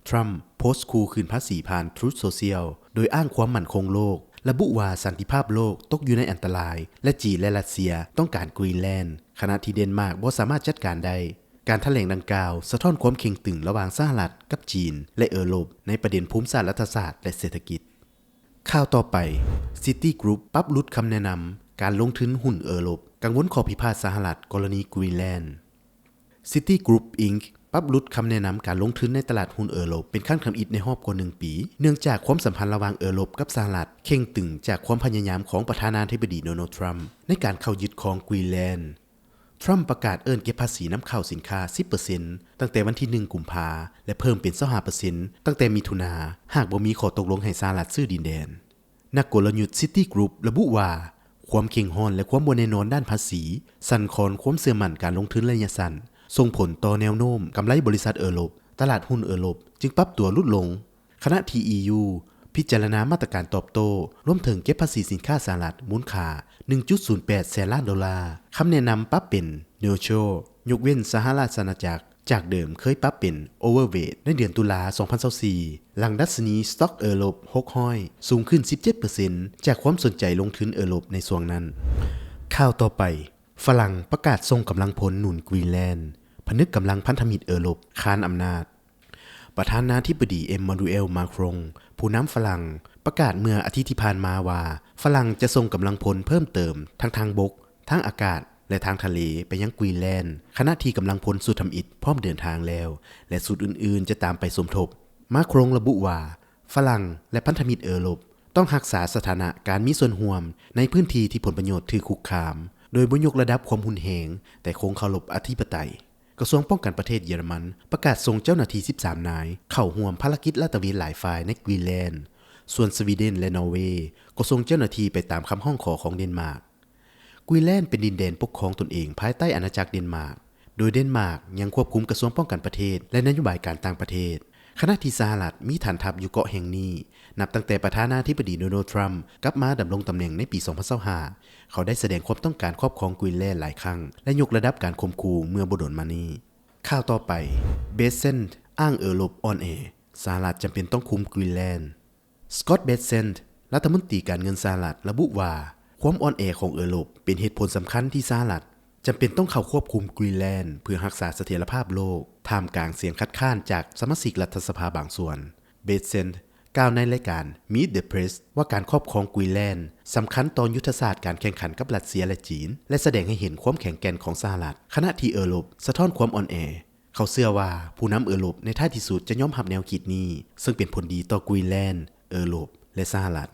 ທຣຳໂພສຂູ່ຂຶ້ນພາສີຜ່ານ Truth Social ໂດຍອ້າງຄວາມໝັ້ນຄົງໂລກ, ລະບຸວ່າສັນຕິພາບໂລກຕົກຢູ່ໃນອັນຕະລາຍ ແລະ ຈີນ ແລະ ຣັດເຊຍຕ້ອງການກຣີນແລນ ຂະນະທີ່ເດນມາກບໍ່ສາມາດຈັດການໄດ້. ການຖະແຫຼງດັ່ງກ່າວສະທ້ອນຄວາມເຄັ່ງຕຶງລະຫວ່າງສະຫະລັດກັບຈີນ ແລະ ເອີຣົບ ໃນປະເດັນພູມສາດລັດຖະສາດ ແລະ ເສດຖະກິດ. ຂ່າວຕໍ່ໄປ, Citigroup ປັບຫຼຸດຄຳແນະນຳການລົງທຶນຫຸ້ນເອີຣົບ, ກັງວົນຂໍ້ພິພາດສະຫະລັດກໍລະນີກຣີນແລນ. Citigroup Inc ປັບຫຼຸດຄຳແນະນຳການລົງທຶນໃນຕະຫຼາດຫຸ້ນເອີຣົບເປັນຄັ້ງທຳອິດໃນຮອບກວ່າໜຶ່ງປີ ເນື່ອງຈາກຄວາມສຳພັນລະຫວ່າງເອີຣົບກັບສະຫະລັດເຄັ່ງຕຶງຈາກຄວາມພະຍາຍາມຂອງປະທານາທິບໍດີໂດນັລ ທຣຳ ໃນການເຂົ້າຍຶດຄອງກຣີນແລນ. ທຣຳປະກາດເອີ້ນເກັບພາສີນຳເຂົ້າສິນຄ້າສິບເປີເຊັນຕັ້ງແຕ່ວັນທີໜຶ່ງກຸມພາ ແລະ ເພີ່ມເປັນຊາວຫ້າເປີເຊັນຕັ້ງແຕ່ມິຖຸນາ ຫາກບໍ່ມີຂໍ້ຕົກລົງໃຫ້ສະຫະລັດຊື້ດິນແດນ. ນັກກົນລະຍຸດ Citigroup ລະບຸວ່າ ຄວາມເຄັ່ງຮ້ອນ ແລະ ຄວາມບໍ່ແນ່ນອນດ້ານພາສີ ສັ່ນຄອນຄວາມເຊື່ອໝັ້ນການລົງທຶນໄລຍະສັ້ນ, ສົ່ງຜົນຕໍ່ແນວໂນ້ມກຳໄລບໍລິສັດເອີຣົບ, ຕະຫຼາດຫຸ້ນເອີຣົບຈຶ່ງປັບຕົວຫຼຸດລົງ. ຂະນະທີ່ ອີ ຢູ ພິຈາລະນາມາດຕະການຕອບໂຕ້, ລວມເຖິງເກັບພາສີສິນຄ້າສະຫະລັດມູນຄ່າໜຶ່ງຈຸດສູນແປດແສນລ້ານໂດລາ. ຄຳແນະນຳປັບເປັນ neutral ຍົກເວັ້ນສະຫະລາຊະອານາຈັກ, ຈາກເດີມເຄີຍປັບເປັນ overweight ໃນເດືອນຕຸລາ ສອງພັນຊາວສີ່ ຫຼັງດັດຊະນີ Stoxx ເອີຣົບ ຫົກຮ້ອຍ ສູງຂຶ້ນສິບເຈັດເປີເຊັນ ຈາກຄວາມສົນໃຈລົງທຶນເອີຣົບໃນຊ່ວງນັ້ນ. ຂ່າວຕໍ່ໄປ, ຝຣັ່ງປະກາດສົ່ງກຳລັງພົນໜູນກຣີນແລນ, ຜະນຶກກຳລັງພັນທະມິດເອີຣົບຄານອຳນາດ. ປະທານາທິບໍດີ Emmanuel Macron ຜູ້ນຳຝຣັ່ງ ປະກາດເມື່ອອາທິດທີ່ຜ່ານມາວ່າ ຝຣັ່ງຈະສົ່ງກຳລັງພົນເພີ່ມເຕີມທັງທາງບົກ, ທາງອາກາດ ແລະ ທາງທະເລໄປຍັງກຣີນແລນ, ຂະນະທີ່ກຳລັງພົນຊຸດທຳອິດພ້ອມເດີນທາງແລ້ວ ແລະ ຊຸດອື່ນໆຈະຕາມໄປສົມທົບ. ມາຄຣົງລະບຸວ່າ ຝຣັ່ງ ແລະ ພັນທະມິດເອີຣົບ ຕ້ອງຮັກສາສະຖານະການມີສ່ວນຮ່ວມໃນພື້ນທີ່ທີ່ຜົນປະໂຫຍດຖືກຄຸກຄາມ, ໂດຍບໍ່ຍົກລະດັບຄວາມຮຸນແຮງ, ແຕ່ຄົງເຄົາລົບອະທິປະໄຕ. ກະຊວງປ້ອງກັນປະເທດເຢຍລະມັນ ປະກາດສົ່ງເຈົ້າໜ້າທີ່ສິບສາມນາຍ ເຂົ້າຮ່ວມພາລະກິດລາດຕະເວນຫຼາຍຝ່າຍໃນກຣີນແລນ. ສ່ວນສະວີເດັນ ແລະ ນໍເວ ກໍສົ່ງເຈົ້າໜ້າທີ່ໄປຕາມຄຳຮ້ອງຂໍຂອງເດນມາກ. ກຣີນແລນເປັນດິນແດນປົກຄອງຕົນເອງພາຍໃຕ້ອານາຈັກເດນມາກ, ໂດຍເດນມາກຍັງຄວບຄຸມກະຊວງປ້ອງກັນປະເທດ ແລະ ນະໂຍບາຍການຕ່າງປະເທດ, ຂະນະທີ່ສະຫະລັດມີຖານທັບຢູ່ເກາະແຫ່ງນີ້. ນັບຕັ້ງແຕ່ປະທານາທິບໍດີໂດນັລ ທຣຳ ກັບມາດຳລົງຕຳແໜ່ງໃນປີສອງພັນຊາວຫ້າ ເຂົາໄດ້ສະແດງຄວາມຕ້ອງການຄອບຄອງກຣີນແລນຫຼາຍຄັ້ງ ແລະ ຍົກລະດັບການຂົ່ມຂູ່ເມື່ອບໍ່ດົນມານີ້. ຂ່າວຕໍ່ໄປ, Bessent ອ້າງເອີຣົບອ່ອນແອ, ສະຫະລັດຈຳເປັນຕ້ອງຄຸມກຣີນແລນ. Scott Bessent ລັດຖະມົນຕີການເງິນສະຫະລັດ ລະບຸວ່າ ຄວາມອ່ອນແອຂອງເອີຣົບເປັນເຫດຜົນສຳຄັນທີ່ສະຫະລັດຈຳເປັນຕ້ອງເຂົ້າຄວບຄຸມກຣີນແລນ ເພື່ອຮັກສາສະຖຽນລະພາບໂລກ, ທ່າມກາງສຽງຄັດຄ້ານຈາກສະມາຊິກລັດຖະສະພາບາງສ່ວນ. Bessent ກ່າວໃນລາຍການ Meet the Press ວ່າການຄອບຄອງກຣີນແລນສຳຄັນຕໍ່ຍຸດທະສາດການແຂ່ງຂັນກັບຣັດເຊຍ ແລະ ຈີນ ແລະ ສະແດງໃຫ້ເຫັນຄວາມແຂງແກ່ນຂອງສະຫະລັດ, ຂະນະທີ່ເອີຣົບສະທ້ອນຄວາມອ່ອນແອ. ເຂົາເຊື່ອວ່າຜູ້ນຳເອີຣົບໃນທ້າຍທີ່ສຸດຈະຍອມຮັບແນວຄິດນີ້, ເຊິ່ງເປັນຜົນດີຕໍ່ກຣີນແລນ, ເອີຣົບ ແລະ ສະຫະລັດ.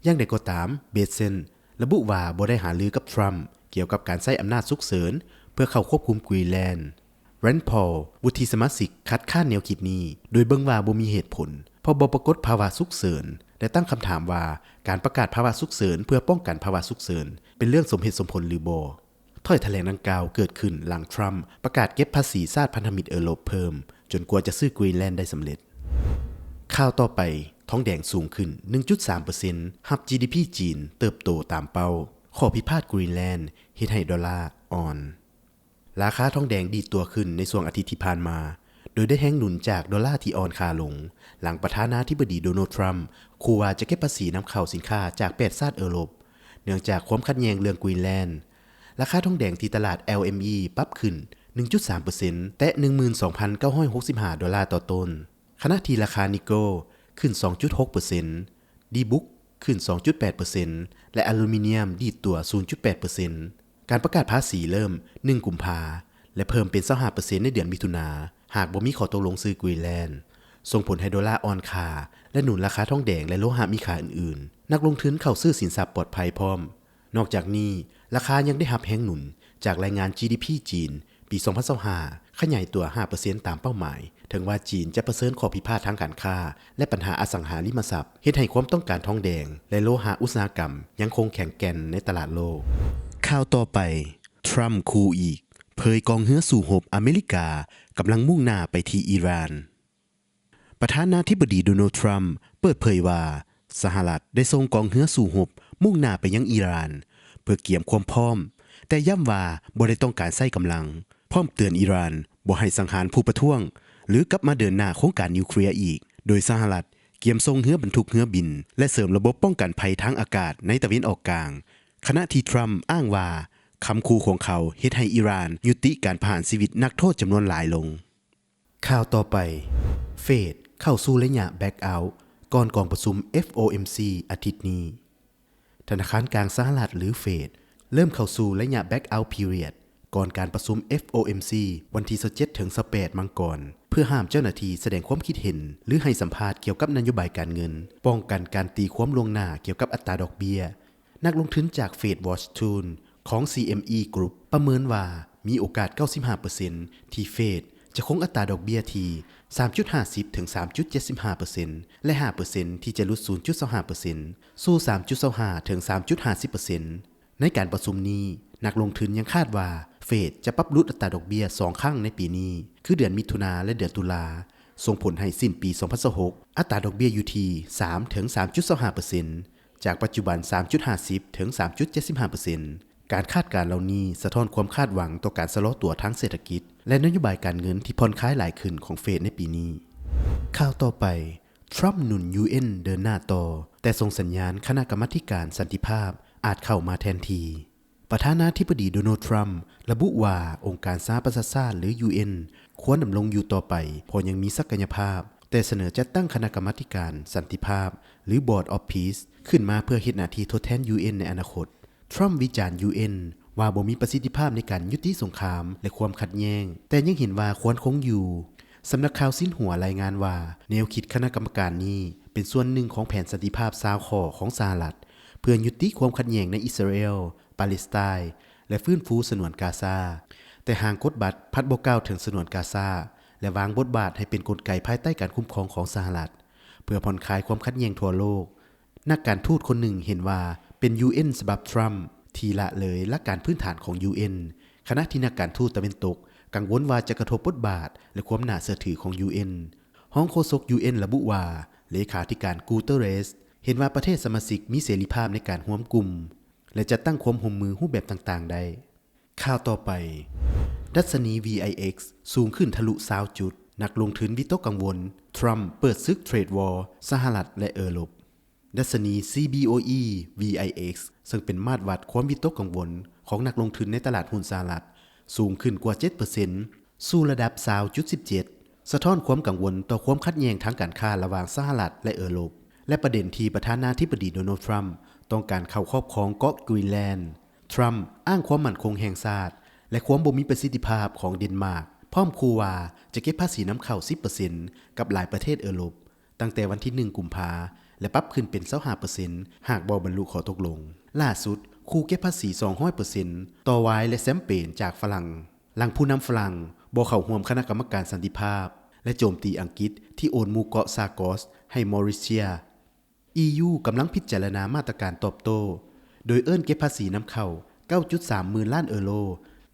ຢ່າງໃດກໍຕາມ, Bessent ລະບຸວ່າບໍ່ໄດ້ຫາລືກັບ Trump ກ່ຽວກັບການໃຊ້ອຳນາດສຸກເສີນເພື່ອເຂົ້າຄວບຄຸມກຣີນແລນ. Rand Paul ວຸດທິສະມາຊິກຄັດຄ້ານແນວຄິດນີ້ ໂດຍເບິ່ງວ່າບໍ່ມີເຫດຜົນ, ເພາະບໍ່ປາກົດພາວະສຸກເສີນ ແລະ ຕັ້ງຄຳຖາມວ່າການປະກາດພາວະສຸກເສີນເພື່ອປ້ອງກັນພາວະສຸກເສີນ ເປັນເລື່ອງສົມເຫດສົມຜົນຫຼືບໍ່. ຖ້ອຍຖະແຫຼງດັ່ງກ່າວເກີດຂຶ້ນຫຼັງ Trump ປະກາດເກັບພາສີຊາດພັນທະມິດເອີຣົບເພີ່ມ ຈົນກວ່າຈະຊື້ Greenland ໄດ້ສຳເລັດ. ຂ່າວຕໍ່ໄປ, ທອງແດງສູງຂຶ້ນ ໜຶ່ງຈຸດສາມເປີເຊັນ ຮັບ ຈີດີພີ ຈີນເຕີບໂຕຕາມເປົ້າ. ຂໍ້ພິພາດ Greenland ເຮັດໃຫ້ໂດລາອ່ອນ. ລາຄາທອງແດງດີດຕົວຂຶ້ນໃນຊ່ວງອາທິດທີ່ຜ່ານມາ, ໂດຍໄດ້ແຮງໜູນຈາກໂດລາທີ່ອ່ອນຄ່າລົງ, ຫຼັງປະທານາທິບໍດີ ໂດນັລ ທຣຳ ຂູ່ວ່າຈະເກັບພາສີນຳເຂົ້າສິນຄ້າຈາກແປດຊາດເອີຣົບ, ເນື່ອງຈາກຄວາມຂັດແຍ່ງເລື່ອງ Greenland. ລາຄາທອງແດງທີ່ຕະຫຼາດ ແອລ ເອັມ ອີ ປັບຂຶ້ນ ໜຶ່ງຈຸດສາມເປີເຊັນ ແຕະ ໜຶ່ງໝື່ນສອງພັນເກົ້າຮ້ອຍຫົກສິບຫ້າໂດລາຕໍ່ໂຕນ, ຂະນະທີ່ລາຄານິກເກີລຂຶ້ນ ສອງຈຸດຫົກເປີເຊັນ, ດີບຸກຂຶ້ນ ສອງຈຸດແປດເປີເຊັນ ແລະ ອາລູມີນຽມດີດຕົວ ສູນຈຸດແປດເປີເຊັນ. ການປະກາດພາສີເລີ່ມ ໜຶ່ງ ກຸມພາ ແລະ ເພີ່ມເປັນ ຊາວຫ້າເປີເຊັນ ໃນເດືອນມິຖຸນາ, ຫາກບໍ່ມີຂໍ້ຕົກລົງຊື້ Greenland ສົ່ງຜົນໃຫ້ໂດລາອ່ອນຄ່າ ແລະ ໜູນລາຄາທອງແດງ ແລະ ໂລຫະມີຄ່າອື່ນໆ. ນັກລົງທຶນເຂົ້າຊື້ສິນຊັບປອດໄພພ້ອມ. ນອກຈາກນີ້, ລາຄາຍັງໄດ້ຮັບແຮງໜູນຈາກລາຍງານ ຈີດີພີ ຈີນ ປີສອງພັນຊາວຫ້າ ຂະຫຍາຍຕົວ ຫ້າເປີເຊັນ ຕາມເປົ້າໝາຍ, ເຖິງວ່າຈີນຈະປະເຊີນຂໍ້ຜິດພາດທາງການຄ້າ ແລະ ບັນຫາອະສັງຫາລິມະຊັບ, ເຮັດໃຫ້ຄວາມຕ້ອງການທອງແດງ ແລະ ໂລຫະອຸດສາຫະກຳຍັງຄົງແຂງແກ່ນໃນຕະຫຼາດໂລກ. ຂ່າວຕໍ່ໄປ, ທຣຳຂູ່ອີກ, ເຜີຍກອງເຮືອສູ້ຮົບອາເມລິກາກຳລັງມຸ່ງໜ້າໄປທີ່ອີຣານ. ປະທານາທິບໍດີ ໂດນັລ ທຣຳ ເປີດເຜີຍວ່າ ສະຫະລັດໄດ້ສົ່ງກອງເຮືອສູ້ຮົບມຸ່ງໜ້າໄປຍັງອີຣານ ເພື່ອກຽມຄວາມພ້ອມ, ແຕ່ຢ້ຳວ່າບໍ່ໄດ້ຕ້ອງການໃຊ້ກຳລັງ, ພ້ອມເຕືອນອີຣານບໍ່ໃຫ້ສັງຫານຜູ້ປະທ້ວງ ຫຼື ກັບມາເດີນໜ້າໂຄງການນິວເຄລຍອີກ, ໂດຍສະຫະລັດກຽມສົ່ງເຮືອບັນທຸກເຮືອບິນ ແລະ ເສີມລະບົບປ້ອງກັນໄພທາງອາກາດໃນຕາເວັນອອກກາງ, ຂະນະທີ່ທຣຳອ້າງວ່າ ຄຳຂູ່ຂອງເຂົາເຮັດໃຫ້ອີຣານຍຸຕິການປະຫານຊີວິດນັກໂທດຈຳນວນຫຼາຍລົງ. ຂ່າວຕໍ່ໄປ, ເຟດເຂົ້າສູ່ໄລຍະ blackout ກ່ອນກອງປະຊຸມ ເອັຟ ໂອ ເອັມ ຊີ ອາທິດນີ້. ທະນາຄານກາງສະຫະລັດ ຫຼື ເຟດ ເລີ່ມເຂົ້າສູ່ໄລຍະ blackout period ກ່ອນການປະຊຸມ ເອັຟ ໂອ ເອັມ ຊີ ວັນທີຊາວເຈັດ ເຖິງ ຊາວແປດ ມັງກອນ ເພື່ອຫ້າມເຈົ້າໜ້າທີ່ສະແດງຄວາມຄິດເຫັນ ຫຼື ໃຫ້ສຳພາດກ່ຽວກັບນະໂຍບາຍການເງິນ, ປ້ອງກັນການຕີຄວາມລ່ວງໜ້າກ່ຽວກັບອັດຕາດອກເບ້ຍ. ນັກລົງທຶນຈາກ Fed Watch Tool ຂອງ CME Group ປະເມີນວ່າມີໂອກາດ ເກົ້າສິບຫ້າເປີເຊັນ ທີ່ເຟດຈະຄົງອັດຕາດອກເບ້ຍທີ່ ສາມຈຸດຫ້າສິບ ເຖິງ ສາມຈຸດເຈັດສິບຫ້າເປີເຊັນ ແລະ ຫ້າເປີເຊັນ ທີ່ຈະຫຼຸດ ສູນຈຸດຊາວຫ້າເປີເຊັນ ສູ່ ສາມຈຸດຊາວຫ້າ ເຖິງ ສາມຈຸດຫ້າສິບເປີເຊັນ. ໃນການປະຊຸມນີ້, ນັກລົງທຶນຍັງຄາດວ່າເຟດຈະປັບຫຼຸດອັດຕາດອກເບ້ຍສອງຄັ້ງໃນປີນີ້, ຄືເດືອນມິຖຸນາ ແລະ ເດືອນຕຸລາ, ສົ່ງຜົນໃຫ້ສິ້ນປີສອງພັນຊາວຫົກ ອັດຕາດອກເບ້ຍຢູ່ທີ່ ສາມ ເຖິງ ສາມຈຸດຊາວຫ້າເປີເຊັນ ຈາກປັດຈຸບັນ ສາມຈຸດຫ້າສິບ ເຖິງ ສາມຈຸດເຈັດສິບຫ້າເປີເຊັນ. ການຄາດການເຫຼົ່ານີ້ສະທ້ອນຄວາມຄາດຫວັງຕໍ່ການຊະລໍຕົວທາງເສດຖະກິດ ແລະ ນະໂຍບາຍການເງິນທີ່ຜ່ອນຄາຍຫຼາຍຂຶ້ນຂອງເຟດໃນປີນີ້. ຂ່າວຕໍ່ໄປ, ທຣຳໜູນ ຢູເອັນ ເດີນໜ້າຕໍ່, ແຕ່ສົ່ງສັນຍານຄະນະກຳມາທິການສັນຕິພາບອາດເຂົ້າມາແທນທີ່. ປະທານາທິບໍດີ ໂດນັລ ທຣຳ ລະບຸວ່າ ອົງການສະຫະປະຊາຊາດ ຫຼື ຢູເອັນ ຄວນດຳລົງຢູ່ຕໍ່ໄປ ເພາະຍັງມີສັກກະຍະພາບ, ແຕ່ສະເໜີຈັດຕັ້ງຄະນະກຳມາທິການສັນຕິພາບ ຫຼື Board of Peace ຂຶ້ນມາເພື່ອເຮັດໜ້າທີ່ທົດແທນ ຢູເອັນ ໃນອະນາຄົດ. ທຣຳວິຈານ ຢູເອັນ ວ່າບໍ່ມີປະສິດທິພາບໃນການຍຸຕິສົງຄາມ ແລະ ຄວາມຂັດແຍ່ງ, ແຕ່ຍັງເຫັນວ່າຄວນຄົງຢູ່. ສຳນັກຂ່າວຊິນຫົວລາຍງານວ່າ ແນວຄິດຄະນະກຳມະການນີ້ເປັນສ່ວນໜຶ່ງຂອງແຜນສັນຕິພາບຊາວຂໍ້ຂອງສະຫະລັດ ເພື່ອຍຸຕິຄວາມຂັດແຍ່ງໃນອິດສະຣາແອລ, ປາເລສໄຕນ໌ ແລະ ຟື້ນຟູສະໜວນກາຊາ. ແຕ່ຮ່າງກົດບັດພັດບໍ່ກ່າວເຖິງສະໜວນກາຊາ ແລະ ວາງບົດບາດໃຫ້ເປັນກົນໄກພາຍໃຕ້ການຄຸ້ມຄອງຂອງສະຫະລັດ ເພື່ອຜ່ອນຄາຍຄວາມຂັດແຍ່ງທົ່ວໂລກ. ນັກການທູດຄົນໜຶ່ງເຫັນວ່າເປັນ ຢູເອັນ ສະບັບທຣຳທີ່ລະເລີຍຫຼັກການພື້ນຖານຂອງ ຢູເອັນ, ຂະນະທີ່ນັກການທູດຕາເວັນຕົກກັງວົນວ່າຈະກະທົບບົດບາດ ແລະ ຄວາມໜ້າເຊື່ອຖືຂອງ ຢູເອັນ. ຮອງໂຄສົກ ຢູເອັນ ລະບຸວ່າ ເລຂາທິການ Guterres ເຫັນວ່າປະເທດສະມາຊິກມີເສລີພາບໃນການຮວມກຸ່ມ ແລະ ຈັດຕັ້ງຄວາມຮ່ວມມືຮູບແບບຕ່າງໆໄດ້. ຂ່າວຕໍ່ໄປ, ດັດຊະນີ ວີໄອເອັກ ສູງຂຶ້ນທະລຸຊາວຈຸດ, ນັກລົງທຶນວິຕົກກັງວົນ ທຣຳເປີດສຶກ trade war ສະຫະລັດ ແລະ ເອີຣົບ. ດັດຊະນີ ຊີບີໂອອີ ວີໄອເອັກ ເຊິ່ງເປັນມາດວັດຄວາມວິຕົກກັງວົນຂອງນັກລົງທຶນໃນຕະຫຼາດຮຸ້ນສະຫະລັດ ສູງຂຶ້ນກວ່າເຈັດເປີເຊັນ ສູ່ລະດັບຊາວຈຸດສິບເຈັດ ສະທ້ອນຄວາມກັງວົນຕໍ່ຄວາມຂັດແຍ່ງທາງການຄ້າລະຫວ່າງສະຫະລັດ ແລະ ເອີຣົບ ແລະ ປະເດັນທີ່ປະທານາທິບໍດີ ໂດນັລ ທຣຳ ຕ້ອງການເຂົ້າຄອບຄອງເກາະ Greenland. ທຣຳອ້າງຄວາມໝັ້ນຄົງແຫ່ງຊາດ ແລະ ຄວາມບໍ່ມີປະສິດທິພາບຂອງເດນມາກ, ພ້ອມຂູ່ວ່າຈະເກັບພາສີນຳເຂົ້າສິບເປີເຊັນກັບຫຼາຍປະເທດເອີຣົບ ຕັ້ງແຕ່ວັນທີໜຶ່ງ ກຸມພາ ແລະ ປັບຂຶ້ນເປັນ ຊາວຫ້າເປີເຊັນ ຫາກບໍ່ບັນລຸຂໍ້ຕົກລົງ. ຫຼ້າສຸດ, ຂູ່ເກັບພາສີ ສອງຮ້ອຍເປີເຊັນ ຕໍ່ວາຍ ແລະ ແຊມເປນຈາກຝຣັ່ງ, ຫຼັງຜູ້ນຳຝຣັ່ງບໍ່ເຂົ້າຮ່ວມຄະນະກຳມະການສັນຕິພາບ ແລະ ໂຈມຕີອັງກິດທີ່ໂອນໝູ່ເກາະຊາກອສໃຫ້ມໍຣິເຊຍ. ອີຢູ ກຳລັງພິຈາລະນາມາດຕະການຕອບໂຕ້ ໂດຍເອີ້ນເກັບພາສີນຳເຂົ້າ ເກົ້າຈຸດສາມໝື່ນລ້ານເອີໂຣ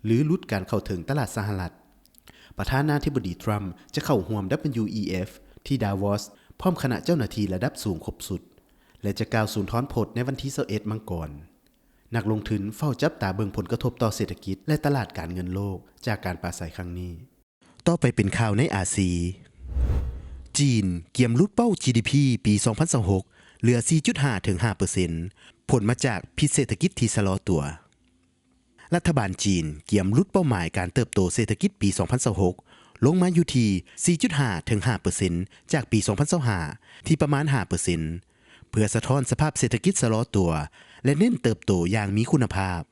ຫຼື ຫຼຸດການເຂົ້າເຖິງຕະຫຼາດສະຫະລັດ. ປະທານາທິບໍດີ ທຣຳ ຈະເຂົ້າຮ່ວມ ດັບເບິນຢູອີເອັຟ ທີ່ Davos ພ້ອມຄະນະເຈົ້າໜ້າທີ່ລະດັບສູງຄົບຊຸດ ແລະ ຈະກ່າວສູນທອນພົດໃນວັນທີຊາວເອັດມັງກອນ. ນັກລົງທຶນເຝົ້າຈັບຕາເບິ່ງຜົນກະທົບຕໍ່ເສດຖະກິດ ແລະ ຕະຫຼາດການເງິນໂລກຈາກການປາໄສຄັ້ງນີ້. ຕໍ່ໄປເປັນຂ່າວໃນອາຊີ. ຈີນກຽມຫຼຸດເປົ້າ ຈີດີພີ ປີສອງພັນຊາວຫົກ ເຫຼືອ ສີ່ຈຸດຫ້າ ເຖິງ ຫ້າເປີເຊັນ ຜົນມາຈາກພິດເສດຖະກິດທີ່ຊະລໍຕົວ. ລັດຖະບານຈີນກຽມຫຼຸດເປົ້າໝາຍການເຕີບໂຕເສດຖະກິດປີສອງພັນຊາວຫົກ ລົງມາຢູ່ທີ່ ສີ່ຈຸດຫ້າ ເຖິງ ຫ້າເປີເຊັນ ຈາກປີສອງພັນຊາວຫ້າ ທີ່ປະມານ ຫ້າເປີເຊັນ ເພື່ອສະທ້ອນສະພາບເສດຖະກິດຊະລໍຕົວ ແລະ ເນັ້ນເຕີບໂຕຢ່າງມີຄຸນນະພາບ.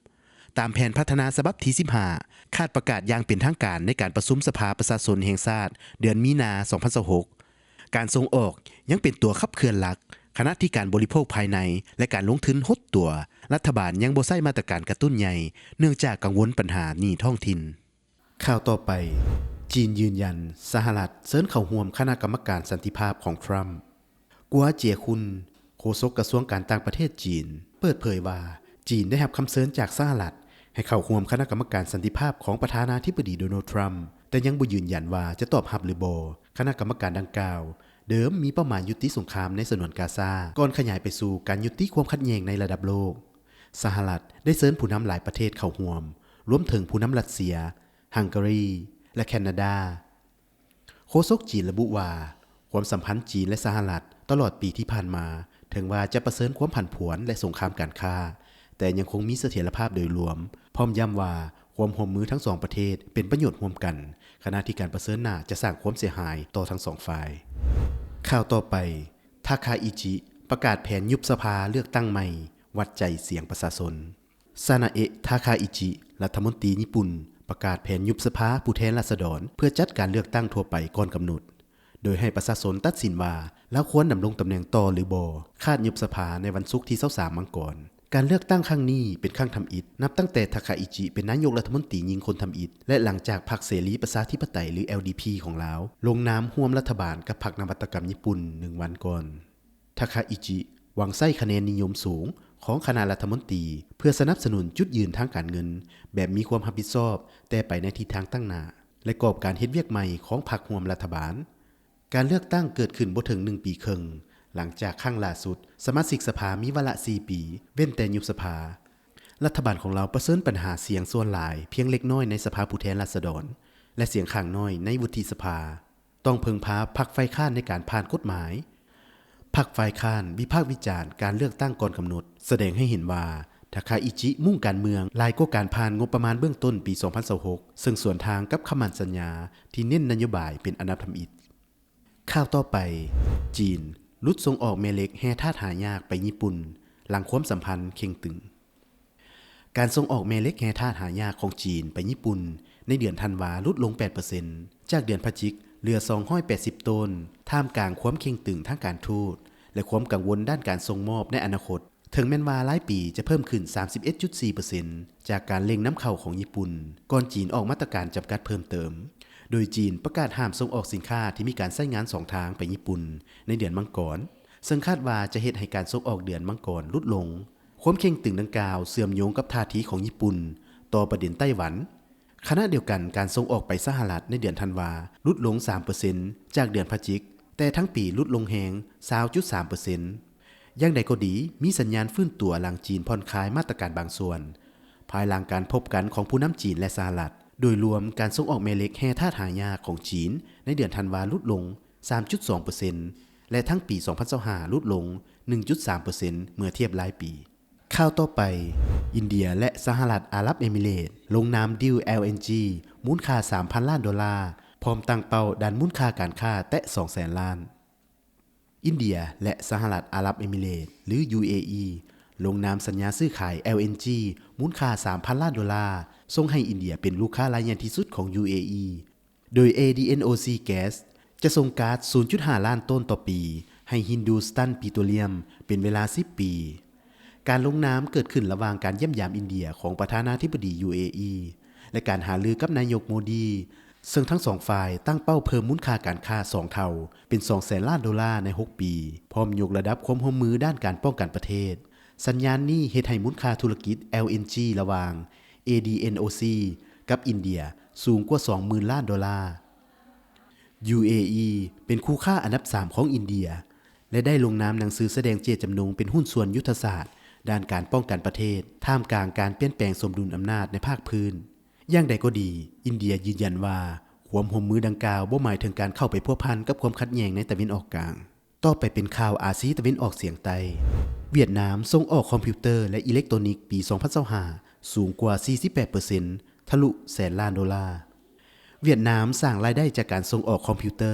ຕາມແຜນພັດທະນາສະບັບທີສິບຫ້າ ຄາດປະກາດຢ່າງເປັນທາງການໃນການປະຊຸມສະພາປະຊາຊົນແຫ່ງຊາດເດືອນມີນາ ສອງພັນຊາວຫົກ. ການສົ່ງອອກຍັງເປັນຕົວຂັບເຄື່ອນຫຼັກ, ຂະນະທີ່ການບໍລິໂພກພາຍໃນ ແລະ ການລົງທຶນຫົດຕົວ, ລັດຖະບານຍັງບໍ່ໃຊ້ມາດຕະການກະຕຸ້ນໃຫຍ່ ເນື່ອງຈາກກັງວົນບັນຫາໜີ້ທ້ອງຖິ່ນ. ຂ່າວຕໍ່ໄປ, ຈີນຢືນຢັນ ສະຫະລັດເຊີນເຂົ້າຮ່ວມຄະນະກຳມະການສັນຕິພາບຂອງທຣຳ. ກົວເຈຍຄຸນ ໂຄສົກກະຊວງການຕ່າງປະເທດຈີນ ເປີດເຜີຍວ່າ ຈີນໄດ້ຮັບຄຳເຊີນຈາກສະຫະລັດໃຫ້ເຂົ້າຮ່ວມຄະນະກຳມະການສັນຕິພາບຂອງປະທານາທິບໍດີໂດນັລ ທຣຳ ແຕ່ຍັງບໍ່ຢືນຢັນວ່າຈະຕອບຮັບຫຼືບໍ່. ຄະນະກຳມະການດັ່ງກ່າວ ເດີມມີເປົ້າໝາຍຍຸຕິສົງຄາມໃນສະໜວນກາຊາ ກ່ອນຂະຫຍາຍໄປສູ່ການຍຸຕິຄວາມຂັດແຍ່ງໃນລະດັບໂລກ. ສະຫະລັດໄດ້ເຊີນຜູ້ນຳຫຼາຍປະເທດເຂົ້າຮ່ວມ, ລວມເຖິງຜູ້ນຳຣັດເຊຍ, ຮັງກາຣີ ແລະ ແຄນາດາ. ໂຄສົກຈີນລະບຸວ່າ ຄວາມສຳພັນຈີນ ແລະ ສະຫະລັດຕະຫຼອດປີທີ່ຜ່ານມາ ເຖິງວ່າຈະປະເຊີນຄວາມຜັນຜວນ ແລະ ສົງຄາມການຄ້າ, ແຕ່ຍັງຄົງມີສະຖຽນລະພາບໂດຍລວມ, ພ້ອມຢ້ຳວ່າຄວາມຮ່ວມມືທັງສອງປະເທດເປັນປະໂຫຍດຮ່ວມກັນ, ຂະນະທີ່ການປະເຊີນໜ້າຈະສ້າງຄວາມເສຍຫາຍຕໍ່ທັງສອງຝ່າຍ. ຂ່າວຕໍ່ໄປ, ທາຄາອິຈິ ປະກາດແຜນຍຸບສະພາເລືອກຕັ້ງໃໝ່, ວັດໃຈສຽງປະຊາຊົນ. ຊານາເອະ ທາຄາອິຈິ ລັດຖະມົນຕີຍີ່ປຸ່ນ ປະກາດແຜນຍຸບສະພາຜູ້ແທນລາຊະດອນ ເພື່ອຈັດການເລືອກຕັ້ງທົ່ວໄປກ່ອນກຳນົດ, ໂດຍໃຫ້ປະຊາຊົນຕັດສິນວ່າລາວຄວນດຳລົງຕຳແໜ່ງຕໍ່ຫຼືບໍ່, ຄາດຍຸບສະພາໃນວັນສຸກທີຊາວສາມມັງກອນ. ການເລືອກຕັ້ງຄັ້ງນີ້ເປັນຄັ້ງທຳອິດ ນັບຕັ້ງແຕ່ທາຄາອິຈິເປັນນາຍົກລັດຖະມົນຕີຍິງຄົນທຳອິດ ແລະ ຫຼັງຈາກພັກເສລີປະຊາທິປະໄຕ ຫຼື ແອລດີພີ ຂອງລາວ ລົງນາມຮ່ວມລັດຖະບານກັບພັກນະວັດຕະກຳຍີ່ປຸ່ນໜຶ່ງວັນກ່ອນ. ທາຄາອິຈິຫວັງໃຊ້ຄະແນນນິຍົມສູງຂອງຄະນະລັດຖະມົນຕີ ເພື່ອສະໜັບສະໜູນຈຸດຢືນທາງການເງິນແບບມີຄວາມຮັບຜິດຊອບ ແຕ່ໄປໃນທິດທາງຕັ້ງໜ້າ ແລະ ກອບການເຮັດວຽກໃໝ່ຂອງພັກຮ່ວມລັດຖະບານ. ການເລືອກຕັ້ງເກີດຂຶ້ນບໍ່ເຖິງໜຶ່ງປີເຄິ່ງ, ຫຼັງຈາກຄັ້ງລ່າສຸດ ສະມາຊິກສະພາມີວາລະສີ່ປີ, ເວັ້ນແຕ່ຍຸບສະພາ. ລັດຖະບານຂອງລາວປະເຊີນບັນຫາສຽງສ່ວນຫຼາຍພຽງເລັກນ້ອຍໃນສະພາຜູ້ແທນລາຊະດອນ ແລະ ສຽງຂ້າງນ້ອຍໃນວຸດທິສະພາ. ຕ້ອງເພິ່ງພາພັກຝ່າຍຄ້ານໃນການຜ່ານກົດໝາຍ. ພັກຝ່າຍຄ້ານວິພາກວິຈານການເລືອກຕັ້ງກ່ອນກຳນົດ, ສະແດງໃຫ້ເຫັນວ່າ ທາຄາອິຈິມຸ່ງການເມືອງຫຼາຍກວ່າການຜ່ານງົບປະມານເບື້ອງຕົ້ນປີສອງພັນຊາວຫົກ ເຊິ່ງສວນທາງກັບຄຳໝັ້ນສັນຍາທີ່ເນັ້ນນະໂຍບາຍເປັນອັນດັບທຳອິດ. ຂ່າວຕໍ່ໄປ, ຈີນຫຼຸດສົ່ງອອກແມ່ເຫຼັກແຮ່ທາດຫາຍາກໄປຍີ່ປຸ່ນ ຫຼັງຄວາມສຳພັນເຄັ່ງຕຶງ. ການສົ່ງອອກແມ່ເຫຼັກແຮ່ທາດຫາຍາກຂອງຈີນໄປຍີ່ປຸ່ນໃນເດືອນທັນວາຫຼຸດລົງແປດເປີເຊັນ ຈາກເດືອນພະຈິກເຫຼືອສອງຮ້ອຍແປດສິບໂຕນ, ທ່າມກາງຄວາມເຄັ່ງຕຶງທາງການທູດ ແລະ ຄວາມກັງວົນດ້ານການສົ່ງມອບໃນອະນາຄົດ, ເຖິງແມ່ນວ່າລາຍປີຈະເພີ່ມຂຶ້ນສາມສິບເອັດຈຸດສີ່ເປີເຊັນ ຈາກການເລັ່ງນຳເຂົ້າຂອງຍີ່ປຸ່ນ ກ່ອນຈີນອອກມາດຕະການຈຳກັດເພີ່ມເຕີມ, ໂດຍຈີນປະກາດຫ້າມສົ່ງອອກສິນຄ້າທີ່ມີການໃຊ້ງານສອງທາງໄປຍີ່ປຸ່ນໃນເດືອນມັງກອນ, ເຊິ່ງຄາດວ່າຈະເຮັດໃຫ້ການສົ່ງອອກເດືອນມັງກອນຫຼຸດລົງ. ຄວາມເຄັ່ງຕຶງດັ່ງກ່າວເຊື່ອມໂຍງກັບທ່າທີຂອງຍີ່ປຸ່ນຕໍ່ປະເດັນໄຕ້ຫວັນ. ຂະນະດຽວກັນ, ການສົ່ງອອກໄປສະຫະລັດໃນເດືອນທັນວາຫຼຸດລົງສາມເປີເຊັນ ຈາກເດືອນພະຈິກ, ແຕ່ທັງປີຫຼຸດລົງແຮງຊາວຈຸດສາມເປີເຊັນ. ຢ່າງໃດກໍດີ, ມີສັນຍານຟື້ນຕົວຫຼັງຈີນຜ່ອນຄາຍມາດຕະການບາງສ່ວນ, ພາຍຫຼັງການພົບກັນຂອງຜູ້ນຳຈີນ ແລະ ສະຫະລັດ. ໂດຍລວມ, ການສົ່ງອອກແມ່ເຫຼັກແຮ່ທາດຫາຍາກຂອງຈີນໃນເດືອນທັນວາຫຼຸດລົງສາມຈຸດສອງເປີເຊັນ ແລະ ທັງປີສອງພັນຊາວຫ້າຫຼຸດລົງໜຶ່ງຈຸດສາມເປີເຊັນ ເມື່ອທຽບລາຍປີ. ຂ່າວຕໍ່ໄປ, ອິນເດຍ ແລະ ສະຫະລັດອາຣັບເອມິເຣດ ລົງນາມດີລ ແອລເອັນຈີ ມູນຄ່າສາມພັນລ້ານໂດລາ, ພ້ອມຕັ້ງເປົ້າດັນມູນຄ່າການຄ້າແຕະສອງແສນລ້ານ. ອິນເດຍ ແລະ ສະຫະລັດອາຣັບເອມິເຣດ ຫຼື ຢູເອອີ ລົງນາມສັນຍາຊື້ຂາຍ ແອລເອັນຈີ ມູນຄ່າສາມພັນລ້ານໂດລາ, ສົ່ງໃຫ້ອິນເດຍເປັນລູກຄ້າລາຍໃຫຍ່ທີ່ສຸດຂອງ ຢູເອອີ. ໂດຍ ເອດີເອັນໂອຊີ Gas ຈະສົ່ງກາສສູນຈຸດຫ້າລ້ານໂຕນຕໍ່ປີໃຫ້ Hindustan Petroleum ເປັນເວລາສິບປີ. ການລົງນາມເກີດຂຶ້ນລະຫວ່າງການຢ້ຽມຢາມອິນເດຍຂອງປະທານາທິບໍດີ ຢູເອອີ ແລະ ການຫາລືກັບນາຍົກ ໂມດີ, ເຊິ່ງທັງສອງຝ່າຍຕັ້ງເປົ້າເພີ່ມມູນຄ່າການຄ້າສອງເທົ່າ ເປັນສອງແສນລ້ານໂດລາໃນຫົກປີ, ພ້ອມຍົກລະດັບຄວາມຮ່ວມມືດ້ານການປ້ອງກັນປະເທດ. ສັນຍານນີ້ເຮັດໃຫ້ມູນຄ່າທຸລະກິດ ແອລເອັນຈີ ລະຫວ່າງ ເອດີເອັນໂອຊີ ກັບອິນເດຍສູງກວ່າສອງໝື່ນລ້ານໂດລາ. ຢູເອອີ ເປັນຄູ່ຄ້າອັນດັບສາມຂອງອິນເດຍ ແລະ ໄດ້ລົງນາມໜັງສືສະແດງເຈດຈຳນົງເປັນຫຸ້ນສ່ວນຍຸດທະສາດດ້ານການປ້ອງກັນປະເທດ ທ່າມກາງການປ່ຽນແປງສົມດຸນອຳນາດໃນພາກພື້ນ. ຢ່າງໃດກໍດີ, ອິນເດຍຢືນຢັນວ່າຄວາມຮ່ວມມືດັ່ງກ່າວບໍ່ໝາຍເຖິງການເຂົ້າໄປພົວພັນກັບຄວາມຂັດແຍ່ງໃນຕາເວັນອອກກາງ. ຕໍ່ໄປເປັນຂ່າວອາຊີຕາເວັນອອກສຽງໃຕ້. ຫວຽດນາມສົ່ງອອກຄອມພິວເຕີ ແລະ ອີເລັກໂຕນິກປີສອງພັນຊາວຫ້າສູງກວ່າສີ່ສິບແປດເປີເຊັນ ທະລຸແສນລ້ານໂດລາ. ຫວຽດນາມສ້າງລາຍໄດ້ຈາກການສົ່ງອອກຄອມພິວເຕີ,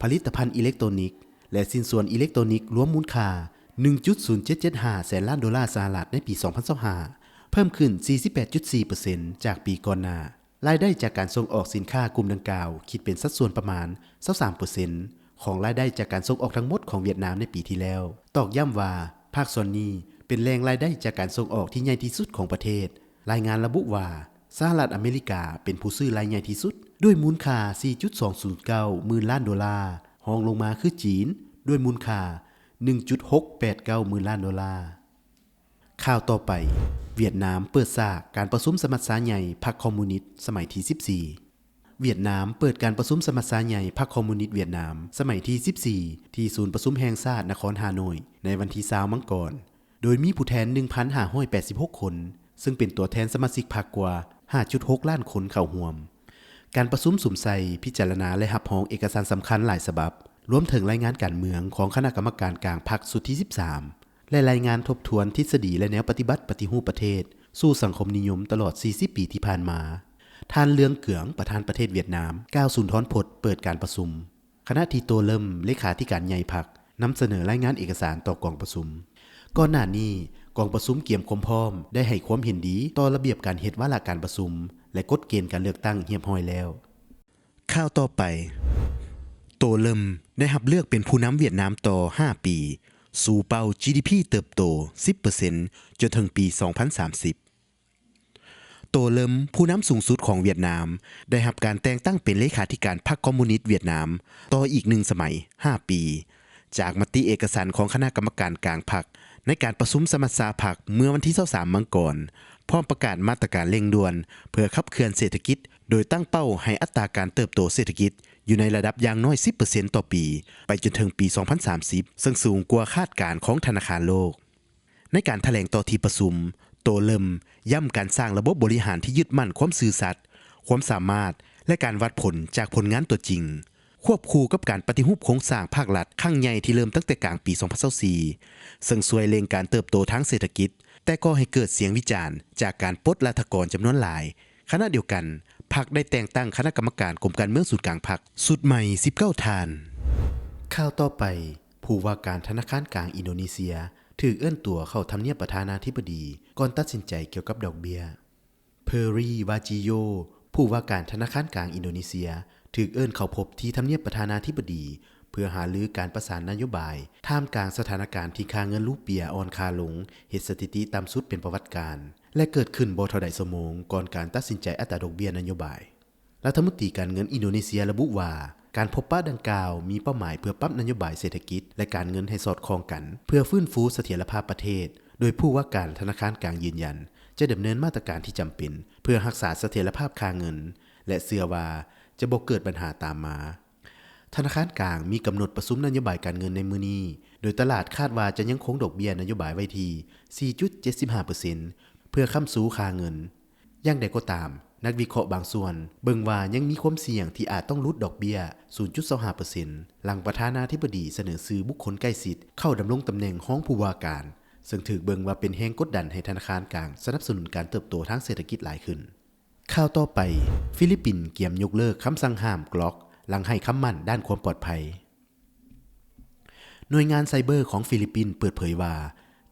ຜະລິດຕະພັນອີເລັກໂຕນິກ ແລະ ຊິ້ນສ່ວນອີເລັກໂຕນິກລວມມູນຄ່າໜຶ່ງຈຸດສູນເຈັດເຈັດຫ້າແສນລ້ານໂດລາສະຫະລັດໃນປີສອງພັນຊາວຫ້າ ເພີ່ມຂຶ້ນສີ່ສິບແປດຈຸດສີ່ເປີເຊັນຈາກປີກ່ອນໜ້າ. ລາຍໄດ້ຈາກການສົ່ງອອກສິນຄ້າກຸ່ມດັ່ງກ່າວ ຄິດເປັນສັດສ່ວນປະມານຊາວສາມເປີເຊັນຂອງລາຍໄດ້ຈາກການສົ່ງອອກທັງໝົດຂອງຫວຽດນາມໃນປີທີ່ແລ້ວ. ຕອກຢ້ຳວ່າ ພາກສ່ວນນີ້ເປັນແຫຼ່ງລາຍໄດ້ຈາກການສົ່ງອອກທີ່ໃຫຍ່ທີ່ສຸດຂອງປະເທດ. ລາຍງານລະບຸວ່າ ສະຫະລັດອາເມລິກາເປັນຜູ້ຊື້ລາຍໃຫຍ່ທີ່ສຸດ ດ້ວຍມູນຄ່າສີ່ຈຸດສອງສູນເກົ້າໝື່ນລ້ານໂດລາ, ຮອງລົງມາຄືຈີນ ດ້ວຍມູນຄ່າໜຶ່ງຈຸດຫົກແປດເກົ້າໝື່ນລ້ານໂດລາ. ຂ່າວຕໍ່ໄປ, ຫວຽດນາມເປີດສາກການປະຊຸມສະມັດຊາໃຫຍ່ພັກຄອມມູນິດສະໄໝທີສິບສີ່. ຫວຽດນາມເປີດການປະຊຸມສະມັດຊາໃຫຍ່ພັກຄອມມູນິດຫວຽດນາມສະໄໝທີສິບສີ່ ທີ່ສູນປະຊຸມແຫ່ງຊາດນະຄອນຮ່າໂນ້ຍ ໃນວັນທີຊາວມັງກອນ ໂດຍມີຜູ້ແທນໜຶ່ງພັນຫ້າຮ້ອຍແປດສິບຫົກຄົນ, ເຊິ່ງເປັນຕົວແທນສະມາຊິກພັກກວ່າຫ້າຈຸດຫົກລ້ານຄົນເຂົ້າຮ່ວມ. ການປະຊຸມສຸມໃສ່, ພິຈາລະນາ ແລະ ຮັບຮອງເອກະສານສຳຄັນຫຼາຍສະບັບ, ລວມເຖິງລາຍງານການເມືອງຂອງຄະນະກຳມະການກາງພັກຊຸດທີສິບສາມ ແລະ ລາຍງານທົບທວນທິດສະດີ ແລະ ແນວປະຕິບັດປະຕິຮູບປະເທດສູ່ສັງຄົມນິຍົມຕະຫຼອດສີ່ສິບປີທີ່ຜ່ານມາ. ທ່ານ ເລື່ອງ ເກືອງ ປະທານປະເທດຫວຽດນາມ ກ່າວສຸນທອນພົດເປີດການປະຊຸມ, ຂະນະທີ່ ໂຕ ເລິມ ເລຂາທິການໃຫຍ່ພັກ ນຳສະເໜີລາຍງານເອກະສານຕໍ່ກອງປະຊຸມ. ກ່ອນໜ້ານີ້, ກອງປະຊຸມກຽມຄວາມພ້ອມໄດ້ໃຫ້ຄວາມເຫັນດີຕໍ່ລະບຽບການເຮັດວາລະການປະຊຸມ ແລະ ກົດເກນການເລືອກຕັ້ງຮຽບຮ້ອຍແລ້ວ. ຂ່າວຕໍ່ໄປ, ໂຕ ເລິມ ໄດ້ຮັບເລືອກເປັນຜູ້ນຳຫວຽດນາມຕໍ່ຫ້າປີ, ຊູເປົ້າ ຈີດີພີ ເຕີບໂຕສິບເປີເຊັນ ຈົນເຖິງປີສອງພັນສາມສິບ. ໂຕ ເລິມ ຜູ້ນຳສູງສຸດຂອງຫວຽດນາມ ໄດ້ຮັບການແຕ່ງຕັ້ງເປັນເລຂາທິການພັກຄອມມູນິດຫວຽດນາມຕໍ່ອີກໜຶ່ງສະໄໝ ຫ້າປີ ຈາກມະຕິເອກະສັນຂອງຄະນະກຳມະການກາງພັກ ໃນການປະຊຸມສະມັດຊາພັກເມື່ອວັນທີຊາວສາມມັງກອນ, ພ້ອມປະກາດມາດຕະການເລັ່ງດ່ວນເພື່ອຂັບເຄື່ອນເສດຖະກິດ, ໂດຍຕັ້ງເປົ້າໃຫ້ອັດຕາການເຕີບໂຕເສດຖະກິດຢູ່ໃນລະດັບຢ່າງໜ້ອຍສິບເປີເຊັນຕໍ່ປີ ໄປຈົນເຖິງປີສອງພັນສາມສິບ ເຊິ່ງສູງກວ່າຄາດການຂອງທະນາຄານໂລກ. ໃນການຖະແຫຼງຕໍ່ທີ່ປະຊຸມ, ໂຕ ເລິມ ຢ້ຳການສ້າງລະບົບບໍລິຫານທີ່ຍຶດໝັ້ນຄວາມຊື່ສັດ, ຄວາມສາມາດ ແລະ ການວັດຜົນຈາກຜົນງານຕົວຈິງ, ຄວບຄູ່ກັບການປະຕິຮູບໂຄງສ້າງພາກລັດຄັ້ງໃຫຍ່ທີ່ເລີ່ມຕັ້ງແຕ່ກາງປີສອງພັນຊາວສີ່ ເຊິ່ງຊ່ວຍເລັ່ງການເຕີບໂຕທາງເສດຖະກິດ, ແຕ່ກໍໃຫ້ເກີດສຽງວິຈານຈາກການປົດລັດຖະກອນຈຳນວນຫຼາຍ. ຂະນະດຽວກັນ, ພັກໄດ້ແຕ່ງຕັ້ງຄະນະກຳມະການກົມການເມືອງສູນກາງພັກຊຸດໃໝ່ສິບເກົ້າທ່ານ. ຂ່າວຕໍ່ໄປ, ຜູ້ວ່າການທະນາຄານກາງອິນໂດເນເຊຍ ຖືກເອີ້ນຕົວເຂົ້າທຳນຽບປະທານາທິບໍດີ ກ່ອນຕັດສິນໃຈກ່ຽວກັບດອກເບ້ຍ. ເພີຣີ ວາຈີໂຍ ຜູ້ວ່າການທະນາຄານກາງອິນໂດເນເຊຍ ຖືກເອີ້ນເຂົ້າພົບທີ່ທຳນຽບປະທານາທິບໍດີ ເພື່ອຫາລືການປະສານນະໂຍບາຍ ທ່າມກາງສະຖານະການທີ່ຄ່າເງິນຣູເປຍອ່ອນຄ່າລົງ ເຮັດສະຖິຕິຕ່ຳສຸດເປັນປະຫວັດການ ແລະ ເກີດຂຶ້ນບໍ່ເທົ່າໃດຊົ່ວໂມງກ່ອນການຕັດສິນໃຈອັດຕາດອກເບ້ຍນະໂຍບາຍ. ລັດຖະມົນຕີການເງິນອິນໂດເນເຊຍລະບຸວ່າ ການພົບປະດັ່ງກ່າວມີເປົ້າໝາຍເພື່ອປັບນະໂຍບາຍເສດຖະກິດ ແລະ ການເງິນໃຫ້ສອດຄ່ອງກັນ ເພື່ອຟື້ນຟູສະຖຽນລະພາບປະເທດ, ໂດຍຜູ້ວ່າການທະນາຄານກາງຢືນຢັນ ຈະດຳເນີນມາດຕະການທີ່ຈຳເປັນ ເພື່ອຮັກສາສະຖຽນລະພາບຄ່າເງິນ ແລະ ເຊື່ອວ່າຈະບໍ່ເກີດບັນຫາຕາມມາ. ທະນາຄານກາງມີກຳນົດປະຊຸມນະໂຍບາຍການເງິນໃນມື້ນີ້, ໂດຍຕະຫຼາດຄາດວ່າຈະຍັງຄົງດອກເບ້ຍນະໂຍບາຍໄວ້ທີ່ສີ່ຈຸດເຈັດສິບຫ້າເປີເຊັນ ເພື່ອຄ້ຳຊູຄ່າເງິນ. ຢ່າງໃດກໍຕາມ, ນັກວິເຄາະບາງສ່ວນເບິ່ງວ່າຍັງມີຄວາມສ່ຽງທີ່ອາດຕ້ອງຫຼຸດດອກເບ້ຍສູນຈຸດສອງຫ້າເປີເຊັນ ຫຼັງປະທານາທິບໍດີສະເໜີຊື່ບຸກຄົນໃກ້ຊິດເຂົ້າດຳລົງຕຳແໜ່ງຮອງຜູ້ວ່າການ, ເຊິ່ງຖືກເບິ່ງວ່າເປັນແຮງກົດດັນໃຫ້ທະນາຄານກາງສະໜັບສະໜູນການເຕີບໂຕທາງເສດຖະກິດຫຼາຍຂຶ້ນ. ຂ່າວຕໍ່ໄປ, ຟີລິບປິນກຽມຍົກເລີກຄຳສັ່ງຫ້າມກລັອກ ຫຼັງໃຫ້ຄຳໝັ້ນດ້ານຄວາມປອດໄພ. ໜ່ວຍງານໄຊເບີຂອງຟີລິບປິນເປີດເຜີຍວ່າ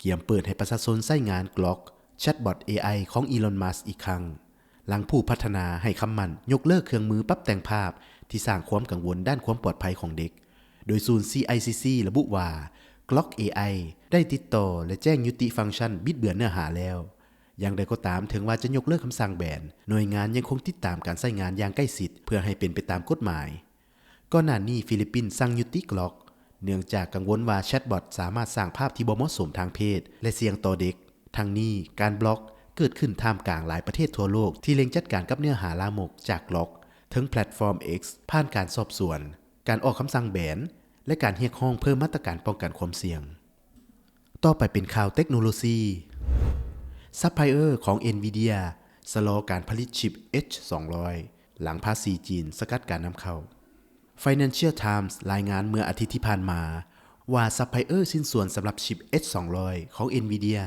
ກຽມເປີດໃຫ້ປະຊາຊົນໃຊ້ງານກລັອກ ແຊັດບອດເອໄອຂອງອີລອນ ມັສ ອີກຄັ້ງ, ຫຼັງຜູ້ພັດທະນາໃຫ້ຄຳໝັ້ນຍົກເລີກເຄື່ອງມືປັບແຕ່ງພາບທີ່ສ້າງຄວາມກັງວົນດ້ານຄວາມປອດໄພຂອງເດັກ, ໂດຍສູນ ຊີໄອຊີຊີ ລະບຸວ່າ ກລັອກເອໄອໄດ້ຕິດຕໍ່ ແລະ ແຈ້ງຍຸຕິຟັງຊັນບິດເບືອນເນື້ອຫາແລ້ວ. ຢ່າງໃດກໍຕາມ, ເຖິງວ່າຈະຍົກເລີກຄຳສັ່ງແບນ, ໜ່ວຍງານຍັງຄົງຕິດຕາມການໃຊ້ງານຢ່າງໃກ້ຊິດ ເພື່ອໃຫ້ເປັນໄປຕາມກົດໝາຍ. ກ່ອນໜ້ານີ້ ຟີລິບປິນສັ່ງຍຸຕິກລັອກ ເນື່ອງຈາກກັງວົນວ່າແຊັດບອດສາມາດສ້າງພາບທີ່ບໍ່ເໝາະສົມທາງເພດ ແລະ ສ່ຽງຕໍ່ເດັກ. ທັງນີ້, ການບລັອກເກີດຂຶ້ນທ່າມກາງຫຼາຍປະເທດທົ່ວໂລກທີ່ເລັ່ງຈັດການກັບເນື້ອຫາລາມົກຈາກກລັອກ, ເທິງແພລດຟອມ X ຜ່ານການສອບສວນ, ການອອກຄຳສັ່ງແບນ ແລະ ການຮຽກຮ້ອງເພີ່ມມາດຕະການປ້ອງກັນຄວາມສ່ຽງ. ຕໍ່ໄປເປັນຂ່າວເຕັກໂນໂລຊີ. ຊັບພລາຍເອີຂອງ Nvidia ຊະລໍການຜະລິດຊິບ H ສອງຮ້ອຍ ຫຼັງພາສີຈີນສະກັດການນຳເຂົ້າ. Financial Times ລາຍງານເມື່ອອາທິດທີ່ຜ່ານມາວ່າ ຊັບພລາຍເອີຊິ້ນສ່ວນສຳລັບຊິບ H ສອງຮ້ອຍ ຂອງ Nvidia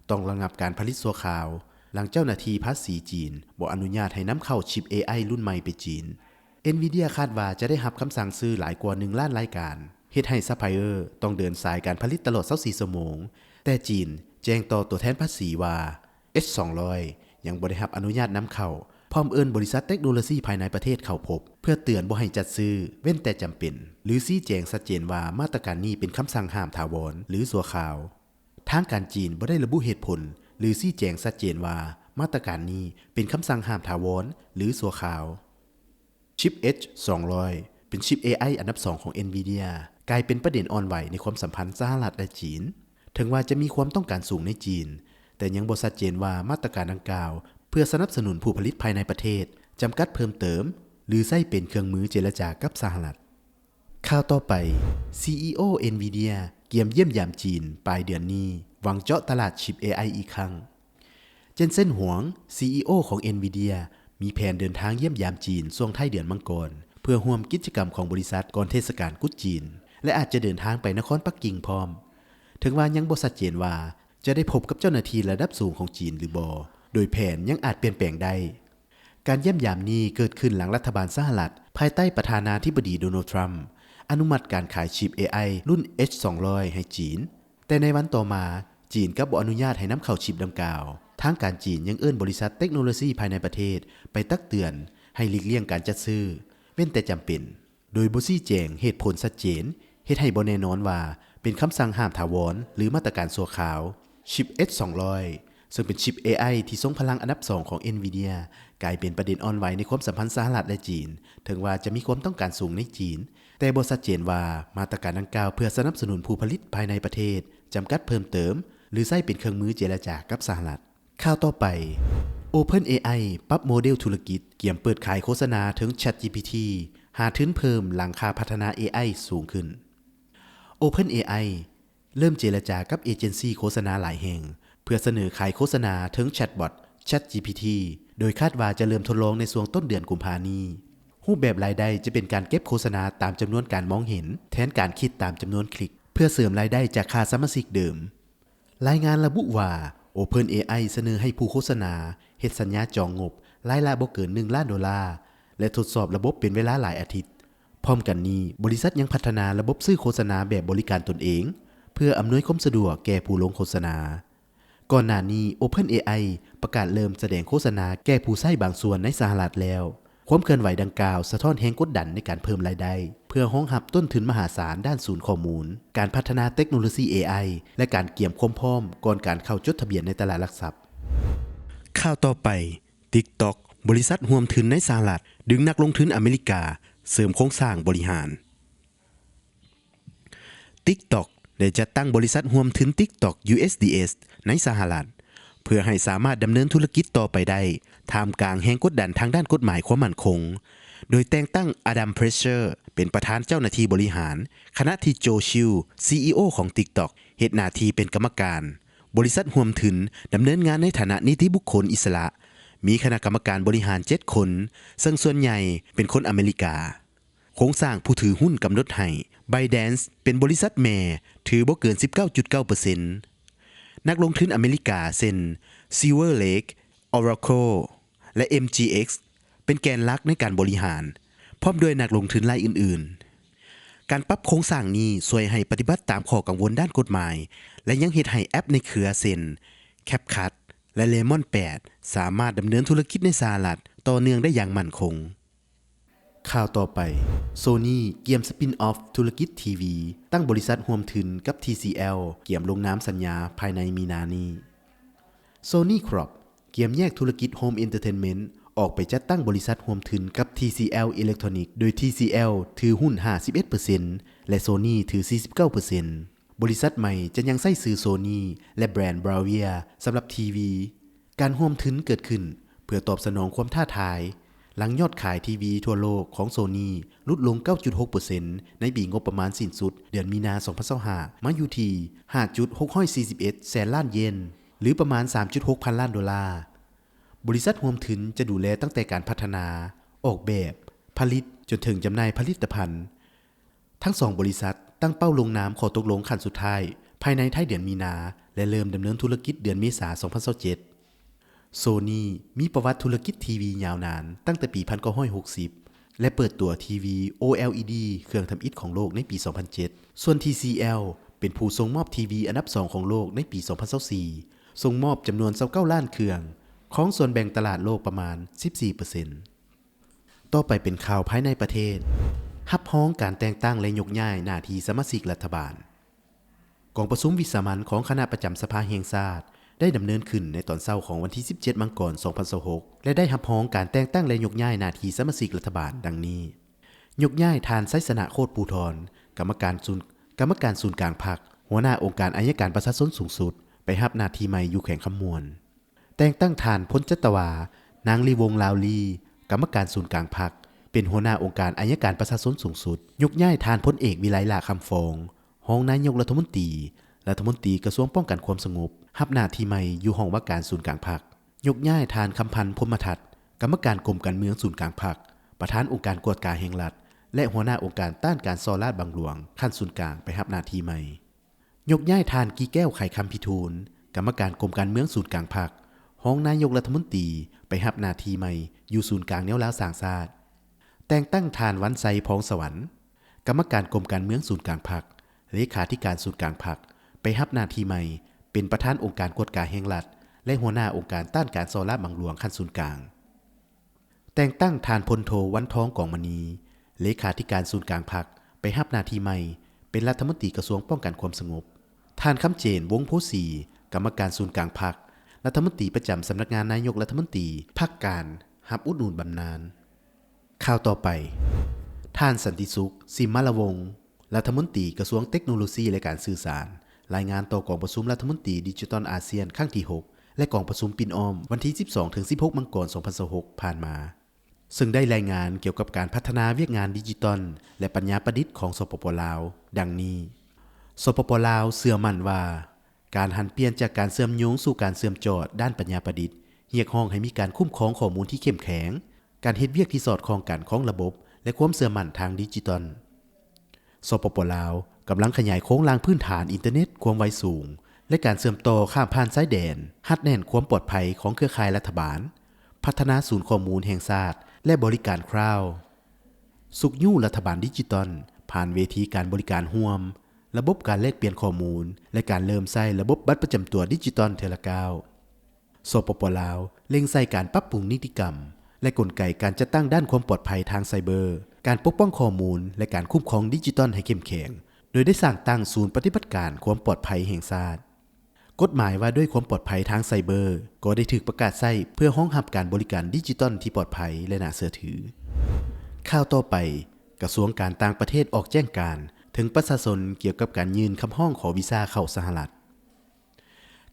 ຕ້ອງລະງັບການຜະລິດຊົ່ວຄາວ ຫຼັງເຈົ້າໜ້າທີ່ພາສີຈີນບໍ່ອະນຸຍາດໃຫ້ນຳເຂົ້າຊິບ ເອໄອ ລຸ້ນໃໝ່ໄປຈີນ. Nvidia ຄາດວ່າຈະໄດ້ຮັບຄຳສັ່ງຊື້ຫຼາຍກວ່າໜຶ່ງລ້ານລາຍການ, ເຮັດໃຫ້ຊັບພລາຍເອີຕ້ອງເດີນສາຍການຜະລິດຕະຫຼອດຊາວສີ່ຊົ່ວໂມງ, ແຕ່ຈີນແຈ້ງຕໍ່ຕົວແທນພາສີວ່າ H ສອງຮ້ອຍ ຍັງບໍ່ໄດ້ຮັບອະນຸຍາດນຳເຂົ້າ, ພ້ອມເອີ້ນບໍລິສັດເຕັກໂນໂລຊີພາຍໃນປະເທດເຂົ້າພົບ ເພື່ອເຕືອນບໍ່ໃຫ້ຈັດຊື້ ເວັ້ນແຕ່ຈຳເປັນ ຫຼື ຊີ້ແຈງຊັດເຈນວ່າມາດຕະການນີ້ເປັນຄຳສັ່ງຫ້າມຖາວອນ ຫຼື ຊົ່ວຄາວ. ທາງການຈີນບໍ່ໄດ້ລະບຸເຫດຜົນ ຫຼື ຊີ້ແຈງຊັດເຈນວ່າມາດຕະການນີ້ເປັນຄຳສັ່ງຫ້າມຖາວອນ ຫຼື ຊົ່ວຄາວ. ຊິບ H ສອງຮ້ອຍ ເປັນຊິບ ເອໄອ ອັນດັບສອງຂອງ Nvidia ກາຍເປັນປະເດັນອ່ອນໄຫວໃນຄວາມສຳພັນສະຫະລັດ ແລະ ຈີນ. ເຖິງວ່າຈະມີຄວາມຕ້ອງການສູງໃນຈີນ, ແຕ່ຍັງບໍ່ຊັດເຈນວ່າມາດຕະການດັ່ງກ່າວເພື່ອສະໜັບສະໜູນຜູ້ຜະລິດພາຍໃນປະເທດຈຳກັດເພີ່ມເຕີມ ຫຼື ໃຊ້ເປັນເຄື່ອງມືເຈລະຈາກັບສະຫະລັດ. ຂ່າວຕໍ່ໄປ, ຊີອີໂອ Nvidia ກຽມຢ້ຽມຢາມຈີນປາຍເດືອນນີ້, ຫວັງເຈາະຕະຫຼາດຊິບ ເອໄອ ອີກຄັ້ງ. ເຈນເຊັນ ຫວງ ຊີອີໂອ ຂອງ Nvidia ມີແຜນເດີນທາງຢ້ຽມຢາມຈີນຊ່ວງທ້າຍເດືອນມັງກອນ ເພື່ອຮ່ວມກິດຈະກຳຂອງບໍລິສັດກ່ອນເທດສະການກຸດຈີນ ແລະ ອາດຈະເດີນທາງໄປນະຄອນປັກກິ່ງພ້ອມ. ເຖິງວ່າຍັງບໍ່ຊັດເຈນວ່າຈະໄດ້ພົບກັບເຈົ້າໜ້າທີ່ລະດັບສູງຂອງຈີນຫຼືບໍ່, ໂດຍແຜນຍັງອາດປ່ຽນແປງໄດ້. ການຢ້ຽມຢາມນີ້ເກີດຂຶ້ນຫຼັງລັດຖະບານສະຫະລັດ ພາຍໃຕ້ປະທານາທິບໍດີ ໂດນັລ ທຣຳ ອະນຸມັດການຂາຍຊິບ ເອໄອ ລຸ້ນ H ສອງຮ້ອຍ ໃຫ້ຈີນ, ແຕ່ໃນວັນຕໍ່ມາ ຈີນກັບບໍ່ອະນຸຍາດໃຫ້ນຳເຂົ້າຊິບດັ່ງກ່າວ. ທາງການຈີນຍັງເອີ້ນບໍລິສັດເຕັກໂນໂລຊີພາຍໃນປະເທດໄປຕັກເຕືອນໃຫ້ຫຼີກລ່ຽງການຈັດຊື້ ເວັ້ນແຕ່ຈຳເປັນ, ໂດຍບໍ່ຊີ້ແຈງເຫດຜົນຊັດເຈນ, ເຮັດໃຫ້ບໍ່ແນ່ນອນວ່າເປັນຄຳສັ່ງຫ້າມຖາວອນ ຫຼື ມາດຕະການຊົ່ວຄາວ. ຊິບ H ສອງຮ້ອຍ ເຊິ່ງເປັນຊິບ ເອໄອ ທີ່ຊົງພະລັງອັນດັບສອງຂອງ Nvidia ກາຍເປັນປະເດັນອ່ອນໄຫວໃນຄວາມສຳພັນສະຫະລັດ ແລະ ຈີນ. ເຖິງວ່າຈະມີຄວາມຕ້ອງການສູງໃນຈີນ, ແຕ່ບໍ່ຊັດເຈນວ່າມາດຕະການດັ່ງກ່າວເພື່ອສະໜັບສະໜູນຜູ້ຜະລິດພາຍໃນປະເທດຈຳກັດເພີ່ມເຕີມ ຫຼື ໃຊ້ເປັນເຄື່ອງມືເຈລະຈາກັບສະຫະລັດ. ຂ່າວຕໍ່ໄປ, OpenAI ປັບໂມເດລທຸລະກິດ, ກຽມເປີດຂາຍໂຄສະນາເທິງ ChatGPT ຫາທຶນເພີ່ມຫຼັງຄ່າພັດທະນາ ເອໄອ ສູງຂຶ້ນ. OpenAI ເລີ່ມເຈລະຈາກັບເອເຈັນຊີໂຄສະນາຫຼາຍແຫ່ງ ເພື່ອສະເໜີຂາຍໂຄສະນາເທິງແຊັດບອດ ChatGPT ໂດຍຄາດວ່າຈະເລີ່ມທົດລອງໃນຊ່ວງຕົ້ນເດືອນກຸມພານີ້. ຮູບແບບລາຍໄດ້ຈະເປັນການເກັບໂຄສະນາຕາມຈຳນວນການມອງເຫັນ ແທນການຄິດຕາມຈຳນວນຄລິກ ເພື່ອເສີມລາຍໄດ້ຈາກຄ່າສະມາຊິກເດີມ. ລາຍງານລະບຸວ່າ OpenAI ສະເໜີໃຫ້ຜູ້ໂຄສະນາເຮັດສັນຍາຈອງງົບລາຍລະບໍ່ເກີນໜຶ່ງລ້ານໂດລາ ແລະ ທົດສອບລະບົບເປັນເວລາຫຼາຍອາທິດ. ພ້ອມກັນນີ້, ບໍລິສັດຍັງພັດທະນາລະບົບຊື້ໂຄສະນາແບບບໍລິການຕົນເອງ ເພື່ອອຳນວຍຄວາມສະດວກແກ່ຜູ້ລົງໂຄສະນາ. ກ່ອນໜ້ານີ້, OpenAI ປະກາດເລີ່ມສະແດງໂຄສະນາແກ່ຜູ້ໃຊ້ບາງສ່ວນໃນສະຫະລັດແລ້ວ. ຄວາມເຄື່ອນໄຫວດັ່ງກ່າວສະທ້ອນແຮງກົດດັນໃນການເພີ່ມລາຍໄດ້ ເພື່ອຮອງຮັບຕົ້ນທຶນມະຫາສານດ້ານສູນຂໍ້ມູນ, ການພັດທະນາເຕັກໂນໂລຊີ ເອໄອ ແລະ ການກຽມຄວາມພ້ອມກ່ອນການເຂົ້າຈົດທະບຽນໃນຕະຫຼາດຫຼັກຊັບ. ຂ່າວຕໍ່ໄປ, TikTok ບໍລິສັດຮ່ວມທຶນໃນສະຫະລັດ ດຶງນັກລົງທຶນອາເມລິກາເສີມໂຄງສ້າງບໍລິຫານ. TikTok ໄດ້ຈັດຕັ້ງບໍລິສັດຮ່ວມທຶນ TikTok USDS ໃນສະຫະລັດ ເພື່ອໃຫ້ສາມາດດຳເນີນທຸລະກິດຕໍ່ໄປໄດ້ ທ່າມກາງແຮງກົດດັນທາງດ້ານກົດໝາຍຄວາມໝັ້ນຄົງ, ໂດຍແຕ່ງຕັ້ງ Adam Fletcher ເປັນປະທານເຈົ້າໜ້າທີ່ບໍລິຫານ, ຂະນະທີ່ Joe Schill ຊີອີໂອ ຂອງ TikTok ເຮັດໜ້າທີ່ເປັນກຳມະການ. ບໍລິສັດຮ່ວມທຶນດຳເນີນງານໃນຖານະນິຕິບຸກຄົນອິດສະຫຼະ, ມີຄະນະກຳມະການບໍລິຫານເຈັດຄົນ, ເຊິ່ງສ່ວນໃຫຍ່ເປັນຄົນອາເມລິກາ. ໂຄງສ້າງຜູ້ຖືຮຸ້ນກຳນົດໃຫ້ ByteDance ເປັນບໍລິສັດແມ່ ຖືບໍ່ເກີນສິບເກົ້າຈຸດເກົ້າເປີເຊັນ. ນັກລົງທຶນອາເມລິກາເຊັ່ນ Silver Lake, Oracle ແລະ MGX ເປັນແກນຫຼັກໃນການບໍລິຫານ, ພ້ອມດ້ວຍນັກລົງທຶນລາຍອື່ນໆ. ການປັບໂຄງສ້າງນີ້ຊ່ວຍໃຫ້ປະຕິບັດຕາມຂໍ້ກັງວົນດ້ານກົດໝາຍ ແລະ ຍັງເຮັດໃຫ້ແອັບໃນເຄືອເຊັ່ນ CapCut ແລະ Lemon ແປດ ສາມາດດຳເນີນທຸລະກິດໃນສະຫະລັດຕໍ່ເນື່ອງໄດ້ຢ່າງໝັ້ນຄົງ. ຂ່າວຕໍ່ໄປ, Sony ກຽມ spin off ທຸລະກິດທີວີ, ຕັ້ງບໍລິສັດຮ່ວມທຶນກັບ TCL, ກຽມລົງນາມສັນຍາພາຍໃນມີນານີ້. Sony Corp ກຽມແຍກທຸລະກິດ Home Entertainment ອອກໄປຈັດຕັ້ງບໍລິສັດຮ່ວມທຶນກັບ TCL Electronics ໂດຍ TCL ຖືຮຸ້ນຫ້າສິບເອັດເປີເຊັນ ແລະ Sony ຖືສີ່ສິບເກົ້າເປີເຊັນ. ບໍລິສັດໃໝ່ຈະຍັງໃຊ້ຊື່ Sony ແລະ ແບຣນ Bravia ສຳລັບທີວີ. ການຮ່ວມທຶນເກີດຂຶ້ນເພື່ອຕອບສະໜອງຄວາມທ້າທາຍ ຫຼັງຍອດຂາຍທີວີທົ່ວໂລກຂອງໂຊນີຫຼຸດລົງເກົ້າຈຸດຫົກເປີເຊັນໃນປີງົບປະມານສິ້ນສຸດເດືອນມີນາສອງພັນຊາວຫ້າ ມາຢູ່ທີ່ຫ້າຈຸດຫົກຮ້ອຍສີ່ສິບເອັດແສນລ້ານເຢນ ຫຼືປະມານສາມຈຸດຫົກພັນລ້ານໂດລາ. ບໍລິສັດຮ່ວມທຶນຈະດູແລຕັ້ງແຕ່ການພັດທະນາ, ອອກແບບ, ຜະລິດ ຈົນເຖິງຈຳໜ່າຍຜະລິດຕະພັນ. ທັງສອງບໍລິສັດຕັ້ງເປົ້າລົງນາມຂໍ້ຕົກລົງຂັ້ນສຸດທ້າຍພາຍໃນທ້າຍເດືອນມີນາ ແລະ ເລີ່ມດຳເນີນທຸລະກິດເດືອນເມສາສອງພັນຊາວເຈັດ. ໂຊນີມີປະຫວັດທຸລະກິດທີວີຍາວນານຕັ້ງແຕ່ປີໜຶ່ງພັນເກົ້າຮ້ອຍຫົກສິບ ແລະ ເປີດຕົວທີວີໂອແອລອີດີເຄື່ອງທຳອິດຂອງໂລກໃນປີສອງພັນເຈັດ. ສ່ວນທີຊີແອລເປັນຜູ້ສົ່ງມອບທີວີອັນດັບສອງຂອງໂລກໃນປີສອງພັນຊາວສີ່ ສົ່ງມອບຈຳນວນຊາວເກົ້າລ້ານເຄື່ອງ, ຄອງສ່ວນແບ່ງຕະຫຼາດໂລກປະມານສິບສີ່ເປີເຊັນ. ຕໍ່ໄປເປັນຂ່າວພາຍໃນປະເທດ. ຮັບຮອງການແຕ່ງຕັ້ງ ແລະ ຍົກຍ້າຍໜ້າທີ່ສະມາຊິກລັດຖະບານ. ກອງປະຊຸມວິສາມັນຂອງຄະນະປະຈຳສະພາແຫ່ງຊາດ ໄດ້ດຳເນີນຂຶ້ນໃນຕອນເຊົ້າຂອງວັນທີສິບເຈັດ ມັງກອນ ສອງພັນຊາວຫົກ ແລະ ໄດ້ຮັບຮອງການແຕ່ງຕັ້ງ ແລະ ຍົກຍ້າຍໜ້າທີ່ສະມາຊິກລັດຖະບານດັ່ງນີ້: ຍົກຍ້າຍທ່ານ ໄຊຊະນະ ໂຄດພູທອນ ກຳມະການສູນ ກຳມະການສູນກາງພັກ, ຫົວໜ້າອົງການໄອຍະການປະຊາຊົນສູງສຸດ ໄປຮັບໜ້າທີ່ໃໝ່ຢູ່ແຂວງຄຳມ່ວນ. ແຕ່ງຕັ້ງທ່ານ ພົນຈັດຕະວາ ນາງລີວົງ ລາວລີ ກຳມະການສູນກາງພັກ ເປັນຫົວໜ້າອົງການໄອຍະການປະຊາຊົນສູງສຸດ. ຍົກຍ້າຍທ່ານ ພົນເອກ ວິໄລ ຫຼ້າຄຳຟອງ ຮອງນາຍົກລັດຖະມົນຕີ, ລັດຖະມົນຕີກະຊວງປ້ອງກັນຄວາມສະຫງົບ ຮັບໜ້າທີ່ໃໝ່ຢູ່ຫ້ອງວ່າການສູນກາງພັກ. ຍົກຍ້າຍທ່ານ ຄຳພັນ ພົມມະທັດ ກຳມະການກົມການເມືອງສູນກາງພັກ, ປະທານອົງການກວດກາແຫ່ງລັດ ແລະ ຫົວໜ້າອົງການຕ້ານການສໍ້ລາດບັງຫຼວງຂັ້ນສູນກາງ ໄປຮັບໜ້າທີ່ໃໝ່. ຍົກຍ້າຍທ່ານ ກີແກ້ວ ໄຂຄຳພິທູນ ກຳມະການກົມການເມືອງສູນກາງພັກ, ຮອງນາຍົກລັດຖະມົນຕີ ໄປຮັບໜ້າທີ່ໃໝ່ຢູ່ສູນກາງແນວລາວສ້າງຊາດ. ແຕ່ງຕັ້ງທ່ານ ວັນໄຊ ພອງສະຫວັນ ກຳມະການກົມການເມືອງສູນກາງພັກ, ເລຂາທິການສູນກາງພັກ ໄປຮັບໜ້າທີ່ໃໝ່ເປັນປະທານອົງການກວດກາແຫ່ງລັດ ແລະ ຫົວໜ້າອົງການຕ້ານການສໍ້ລາດບັງຫຼວງຂັ້ນສູນກາງ. ແຕ່ງຕັ້ງທ່ານ ພົນໂທ ວັນທອງ ກອງມະນີ ເລຂາທິການສູນກາງພັກ ໄປຮັບໜ້າທີ່ໃໝ່ເປັນລັດຖະມົນຕີກະຊວງປ້ອງກັນຄວາມສະຫງົບ. ທ່ານ ຄຳເຈນ ວົງໂພສີ ກຳມະການສູນກາງພັກ, ລັດຖະມົນຕີປະຈຳສຳນັກງານນາຍົກລັດຖະມົນຕີ, ພັກການຮັບອຸດໜູນບຳນານ. ຂ່າວຕໍ່ໄປ, ທ່ານ ສັນຕິສຸກ ສິມມະລະວົງ ລັດຖະມົນຕີກະຊວງເຕັກໂນໂລຊີ ແລະ ການສື່ສານ ລາຍງານຕໍ່ກອງປະຊຸມລັດຖະມົນຕີດິຈິຕອນອາຊຽນຄັ້ງທີຫົກ ແລະ ກອງປະຊຸມປິ່ນອ້ອມວັນທີສິບສອງ ເຖິງ ສິບຫົກ ມັງກອນ ສອງພັນຊາວຫົກ ຜ່ານມາ, ເຊິ່ງໄດ້ລາຍງານກ່ຽວກັບການພັດທະນາວຽກງານດິຈິຕອນ ແລະ ປັນຍາປະດິດຂອງ ສປປ ລາວ ດັ່ງນີ້: ສປປ ລາວ ເຊື່ອໝັ້ນວ່າ ການຫັນປ່ຽນຈາກການເຊື່ອມໂຍງສູ່ການເຊື່ອມຈອດດ້ານປັນຍາປະດິດ ຮຽກຮ້ອງໃຫ້ມີການຄຸ້ມຄອງຂໍ້ມູນທີ່ເຂັ້ມແຂງ, ການເຮັດວຽກທີ່ສອດຄ່ອງກັນຂອງລະບົບ ແລະ ຄວາມເຊື່ອໝັ້ນທາງດິຈິຕອນ. ສປປ ລາວ ກຳລັງຂະຫຍາຍໂຄງລ່າງພື້ນຖານອິນເຕີເນັດຄວາມໄວສູງ ແລະ ການເຊື່ອມຕໍ່ຂ້າມຜ່ານຊາຍແດນ, ຮັດແໜ້ນຄວາມປອດໄພຂອງເຄືອຂ່າຍລັດຖະບານ, ພັດທະນາສູນຂໍ້ມູນແຫ່ງຊາດ ແລະ ບໍລິການຄລາວ, ຊຸກຍູ້ລັດຖະບານດິຈິຕອນ ຜ່ານເວທີການບໍລິການຮ່ວມ, ລະບົບການແລກປ່ຽນຂໍ້ມູນ ແລະ ການເລີ່ມໃຊ້ລະບົບບັດປະຈຳຕົວດິຈິຕອນເທື່ອລະກ້າວ. ສປປ ລາວ ເລັ່ງໃສ່ການປັບປຸງນິຕິກຳ ແລະ ກົນໄກການຈັດຕັ້ງດ້ານຄວາມປອດໄພທາງໄຊເບີ, ການປົກປ້ອງຂໍ້ມູນ ແລະ ການຄຸ້ມຄອງດິຈິຕອນໃຫ້ເຂັ້ມແຂງ, ໂດຍໄດ້ສ້າງຕັ້ງສູນປະຕິບັດການຄວາມປອດໄພແຫ່ງຊາດ. ກົດໝາຍວ່າດ້ວຍຄວາມປອດໄພທາງໄຊເບີກໍໄດ້ຖືກປະກາດໃຊ້ເພື່ອຮອງຮັບການບໍລິການດິຈິຕອນທີ່ປອດໄພ ແລະ ໜ້າເຊື່ອຖື. ຂ່າວຕໍ່ໄປ, ກະຊວງການຕ່າງປະເທດອອກແຈ້ງການເຖິງປະຊາຊົນກ່ຽວກັບການຍື່ນຄຳຮ້ອງຂໍວີຊາເຂົ້າສະຫະລັດ.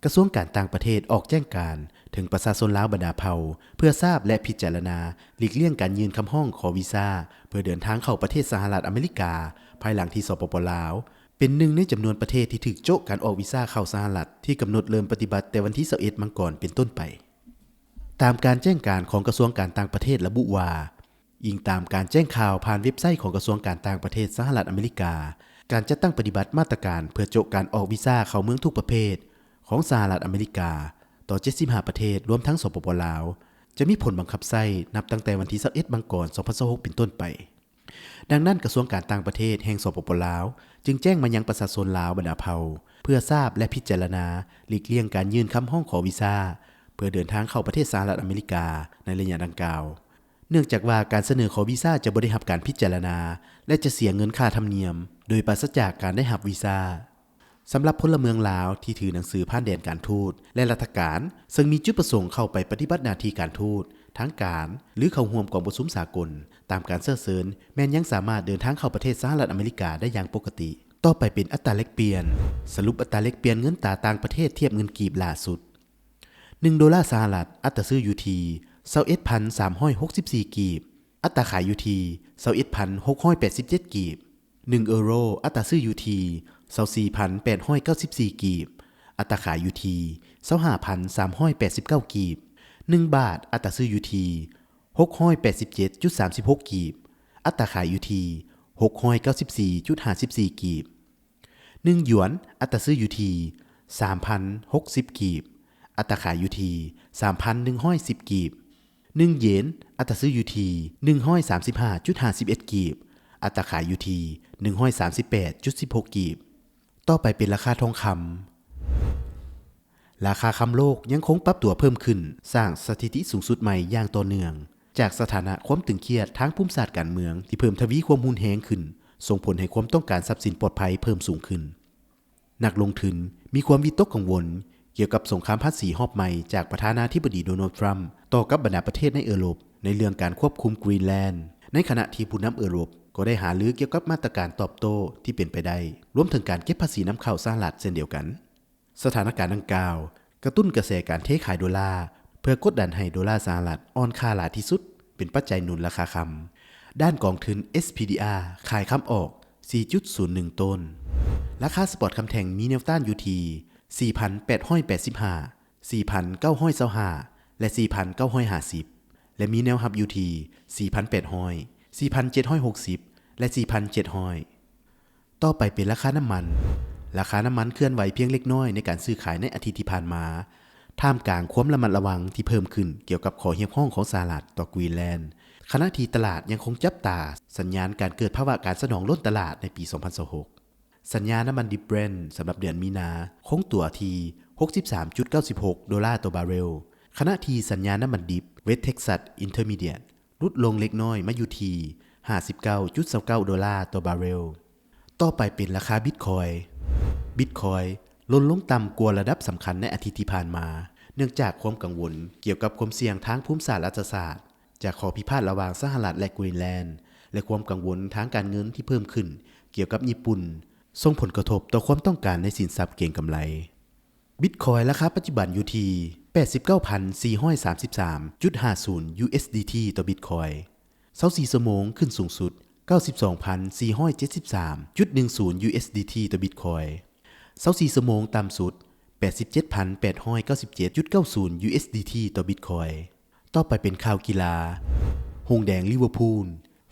ກະຊວງການຕ່າງປະເທດອອກແຈ້ງການເຖິງປະຊາຊົນລາວບັນດາເຜົ່າ ເພື່ອຊາບ ແລະ ພິຈາລະນາຫຼີກລ່ຽງການຍື່ນຄຳຮ້ອງຂໍວີຊາ ເພື່ອເດີນທາງເຂົ້າປະເທດສະຫະລັດອາເມລິກາ ພາຍຫຼັງທີ່ ສປປ ລາວ ເປັນໜຶ່ງໃນຈຳນວນປະເທດທີ່ຖືກໂຈະການອອກວີຊາເຂົ້າສະຫະລັດ ທີ່ກຳນົດເລີ່ມປະຕິບັດແຕ່ວັນທີຊາວເອັດ ມັງກອນ ເປັນຕົ້ນໄປ. ຕາມການແຈ້ງການຂອງກະຊວງການຕ່າງປະເທດລະບຸວ່າ, ອີງຕາມການແຈ້ງຂ່າວຜ່ານເວັບໄຊຂອງກະຊວງການຕ່າງປະເທດສະຫະລັດອາເມລິກາ, ການຈັດຕັ້ງປະຕິບັດມາດຕະການເພື່ອໂຈະການອອກວີຊາເຂົ້າເມືອງທຸກປະເພດຂອງສະຫະລັດອາເມລິກາ ຕໍ່ເຈັດສິບຫ້າປະເທດ ລວມທັງ ສປປ ລາວ ຈະມີຜົນບັງຄັບໃຊ້ນັບຕັ້ງແຕ່ວັນທີຊາວເອັດ ມັງກອນ ສອງພັນຊາວຫົກ ເປັນຕົ້ນໄປ. ດັ່ງນັ້ນ, ກະຊວງການຕ່າງປະເທດແຫ່ງ ສປປ ລາວ ຈຶ່ງແຈ້ງມາຍັງປະຊາຊົນລາວບັນດາເຜົ່າ ເພື່ອຊາບ ແລະ ພິຈາລະນາຫຼີກລ່ຽງການຍື່ນຄຳຮ້ອງຂໍວີຊາ ເພື່ອເດີນທາງເຂົ້າປະເທດສະຫະລັດອາເມລິກາໃນໄລຍະດັ່ງກ່າວ, ເນື່ອງຈາກວ່າການສະເໜີຂໍວີຊາຈະບໍ່ໄດ້ຮັບການພິຈາລະນາ ແລະ ຈະເສຍເງິນຄ່າທຳນຽມ ໂດຍປາສະຈາກການໄດ້ຮັບວີຊາ. ສຳລັບພົນລະເມືອງລາວທີ່ຖືໜັງສືຜ່ານແດນການທູດ ແລະ ລັດຖະການ ເຊິ່ງມີຈຸດປະສົງເຂົ້າໄປປະຕິບັດໜ້າທີ່ການທູດ, ທາງການ ຫຼື ເຂົ້າຮ່ວມກອງປະຊຸມສາກົນ ຕາມການເຊື້ອເຊີນ ແມ່ນຍັງສາມາດເດີນທາງເຂົ້າປະເທດສະຫະລັດອາເມລິກາໄດ້ຢ່າງປົກກະຕິ. ຕໍ່ໄປເປັນອັດຕາແລກປ່ຽນ. ສະຫຼຸບອັດຕາແລກປ່ຽນເງິນຕາຕ່າງປະເທດທຽບເງິນກີບລ່າສຸດ. ໜຶ່ງໂດລາສະຫະລັດ ອັດຕາຊື້ຢູ່ທີ່ ຊາວເອັດພັນສາມຮ້ອຍຫົກສິບສີ່ກີບ, ອັດຕາຂາຍຢູ່ທີ່ຊາວເອັດພັນຫົກຮ້ອຍແປດສິບເຈັດກີບ. ໜຶ່ງເອີໂຣ, ອັດຕາຊື້ຢູ່ທີ່ຊາວສີ່ພັນແປດຮ້ອຍເກົ້າສິບສີ່ກີບ, ອັດຕາຂາຍຢູ່ທີ່ຊາວຫ້າພັນສາມຮ້ອຍແປດສິບເກົ້າກີບ. ໜຶ່ງບາດ, ອັດຕາຊື້ຢູ່ທີ່ຫົກຮ້ອຍແປດສິບເຈັດຈຸດສາມສິບຫົກກີບ, ອັດຕາຂາຍຢູ່ທີ່ຫົກຮ້ອຍເກົ້າສິບສີ່ຈຸດຫ້າສິບສີ່ກີບ. ໜຶ່ງຢວນ, ອັດຕາຊື້ຢູ່ທີ່ສາມພັນຫົກສິບກີບ, ອັດຕາຂາຍຢູ່ທີ່ສາມພັນໜຶ່ງຮ້ອຍສິບກີບ. ໜຶ່ງເຢນ, ອັດຕາຊື້ຢູ່ທີ່ໜຶ່ງຮ້ອຍສາມສິບຫ້າຈຸດຫ້າສິບເອັດກີບ, ອັດຕາຂາຍຢູ່ທີ່ໜຶ່ງຮ້ອຍສາມສິບແປດຈຸດສິບຫົກກີບ. ຕໍ່ໄປເປັນລາຄາທອງຄຳ. ລາຄາຄຳໂລກຍັງຄົງປັບຕົວເພີ່ມຂຶ້ນ, ສ້າງສະຖິຕິສູງສຸດໃໝ່ຢ່າງຕໍ່ເນື່ອງ, ຈາກສະຖານະຄວາມຕຶງຄຽດທາງພູມສາດການເມືອງທີ່ເພີ່ມທະວີຄວາມຮຸນແຮງຂຶ້ນ, ສົ່ງຜົນໃຫ້ຄວາມຕ້ອງການຊັບສິນປອດໄພເພີ່ມສູງຂຶ້ນ. ນັກລົງທຶນມີຄວາມວິຕົກກັງວົນກ່ຽວກັບສົງຄາມພາສີຮອບໃໝ່ຈາກປະທານາທິບໍດີໂດນັລ ທຣຳ ຕໍ່ກັບບັນດາປະເທດໃນເອີຣົບ ໃນເລື່ອງການຄວບຄຸມກຣີນແລນ, ໃນຂະນະທີ່ຜູ້ນຳເອີຣົບກໍໄດ້ຫາລືກ່ຽວກັບມາດຕະການຕອບໂຕ້ທີ່ເປັນໄປໄດ້, ລວມເຖິງການເກັບພາສີນຳເຂົ້າສະຫະລັດເຊັ່ນດຽວກັນ. ສະຖານະການດັ່ງກ່າວກະຕຸ້ນກະແສການເທຂາຍໂດລາ ເພື່ອກົດດັນໃຫ້ໂດລາສະຫະລັດອ່ອນຄ່າຫຼາຍທີ່ສຸດ, ເປັນປັດໄຈໜູນລາຄາຄຳ. ດ້ານກອງທຶນ ເອສ ພີ ດີ ອາ ຂາຍຄຳອອກສີ່ຈຸດສູນໜຶ່ງໂຕນ. ລາຄາສະປອດຄຳແທ່ງມີແນວຕ້ານຢູ່ທີ່ສີ່ພັນແປດຮ້ອຍແປດສິບຫ້າ, ສີ່ພັນເກົ້າຮ້ອຍຊາວຫ້າ ແລະ ສີ່ພັນເກົ້າຮ້ອຍຫ້າສິບ ແລະ ມີແນວຮັບຢູ່ທີ່ສີ່ພັນແປດຮ້ອຍ, ສີ່ພັນເຈັດຮ້ອຍຫົກສິບ ແລະ ສີ່ພັນເຈັດຮ້ອຍ. ຕໍ່ໄປເປັນລາຄານ້ຳມັນ. ລາຄານ້ຳມັນເຄື່ອນໄຫວພຽງເລັກນ້ອຍໃນການຊື້ຂາຍໃນອາທິດທີ່ຜ່ານມາ, ທ່າມກາງຄວາມລະມັດລະວັງທີ່ເພີ່ມຂຶ້ນກ່ຽວກັບຂໍ້ຮຽກຮ້ອງຂອງສະຫະລັດຕໍ່ກຣີນແລນ, ຂະນະທີ່ຕະຫຼາດຍັງຄົງຈັບຕາສັນຍານການເກີດພາວະການສະໜອງລົ້ນຕະຫຼາດໃນປີສອງພັນຊາວຫົກ. ສັນຍານ້ຳມັນດິບ Brent ສຳລັບເດືອນມີນາຄົງຕົວທີ່ຫົກສິບສາມຈຸດເກົ້າສິບຫົກໂດລາຕໍ່ບາເຣວ, ຂະນະທີ່ສັນຍານ້ຳມັນດິບ West Texas Intermediate ຫຼຸດລົງເລັກນ້ອຍມາຢູ່ທີ່ຫ້າສິບເກົ້າຈຸດຊາວເກົ້າໂດລາຕໍ່ບາເຣວ. ຕໍ່ໄປເປັນລາຄາບິດຄອຍ. ບິດຄອຍຫຼົ່ນລົງຕ່ຳກວ່າລະດັບສຳຄັນໃນອາທິດທີ່ຜ່ານມາ, ເນື່ອງຈາກຄວາມກັງວົນກ່ຽວກັບຄວາມສ່ຽງທາງພູມສາດລັດຖະສາດ ຈາກຂໍ້ພິພາດລະຫວ່າງສະຫະລັດ ແລະ ກຣີນແລນ ແລະ ຄວາມກັງວົນທາງການເງິນທີ່ເພີ່ມຂຶ້ນກ່ຽວກັບຍີ່ປຸ່ນ ສົ່ງຜົນກະທົບຕໍ່ຄວາມຕ້ອງການໃນສິນຊັບເກັງກຳໄລ. ບິດຄອຍລາຄາປັດຈຸບັນຢູ່ທີ່ແປດສິບເກົ້າພັນສີ່ຮ້ອຍສາມສິບສາມຈຸດຫ້າສູນ USDT ຕໍ່ບິດຄອຍ. ຊາວສີ່ຊົ່ວໂມງຂຶ້ນສູງສຸດເກົ້າສິບສອງພັນສີ່ຮ້ອຍເຈັດສິບສາມຈຸດໜຶ່ງສູນ USDT ຕໍ່ບິດຄອຍ. ຊາວສີ່ຊົ່ວໂມງຕ່ຳສຸດແປດສິບເຈັດພັນແປດຮ້ອຍເກົ້າສິບເຈັດຈຸດເກົ້າສູນ USDT ຕໍ່ບິດຄອຍ. ຕໍ່ໄປເປັນຂ່າວກິລາ. ຫົງແດງລິເວີພູລ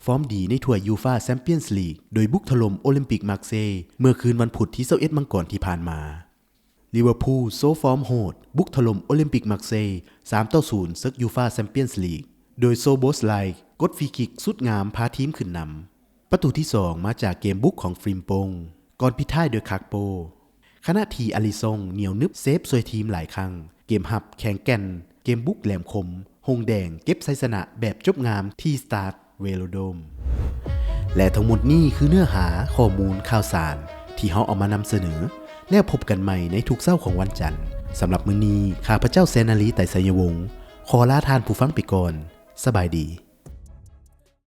ຟອມດີໃນຖ້ວຍຢູຟາແຊມປຽນສ໌ລີກ ໂດຍບຸກຖະຫຼົ່ມໂອລິມປິກມາກເຊ ເມື່ອຄືນວັນພຸດທີຊາວເອັດມັງກອນທີ່ຜ່ານມາ. ລິເວີພູລໂຊຟອມໂຫດ ບຸກຖະຫຼົ່ມໂອລິມປິກມາກເຊ ສາມຕໍ່ສູນ ເສິກຢູຟາແຊມປຽນສ໌ລີກ ໂດຍໂຊໂບສໄລ ກົດຟຣີຄິກສຸດງາມພາທີມຂຶ້ນນຳ. ປະຕູທີສອງມາຈາກເກມບຸກຂອງຟຣິມໂປງ ກ່ອນປິດທ້າຍໂດຍຄາກໂປ. ຂະນະທີ່ອາລິຊອງໜຽວໜຶບເຊຟຊ່ວຍທີມຫຼາຍຄັ້ງ, ເກມຮັບແຂງແກ່ນ, ເກມບຸກແຫຼມຄົມ, ຫົງແດງເກັບໄຊຊະນະແບບຈົບງາມທີ່ສະຕາດເວໂລໂດມ. ແລະ ທັງໝົດນີ້ຄືເນື້ອຫາຂໍ້ມູນຂ່າວສານທີ່ເຮົາເອົາມານຳສະເໜີ. ແລ້ວພົບກັນໃໝ່ໃນທຸກເຊົ້າຂອງວັນຈັນ. ສຳລັບມື້ນີ້, ຂ້າພະເຈົ້າ ແສນນາລີ ໄຕໄຊຍະວົງ ຂໍລາທ່ານຜູ້ຟັງໄປກ່ອນ. ສະບາຍດີ.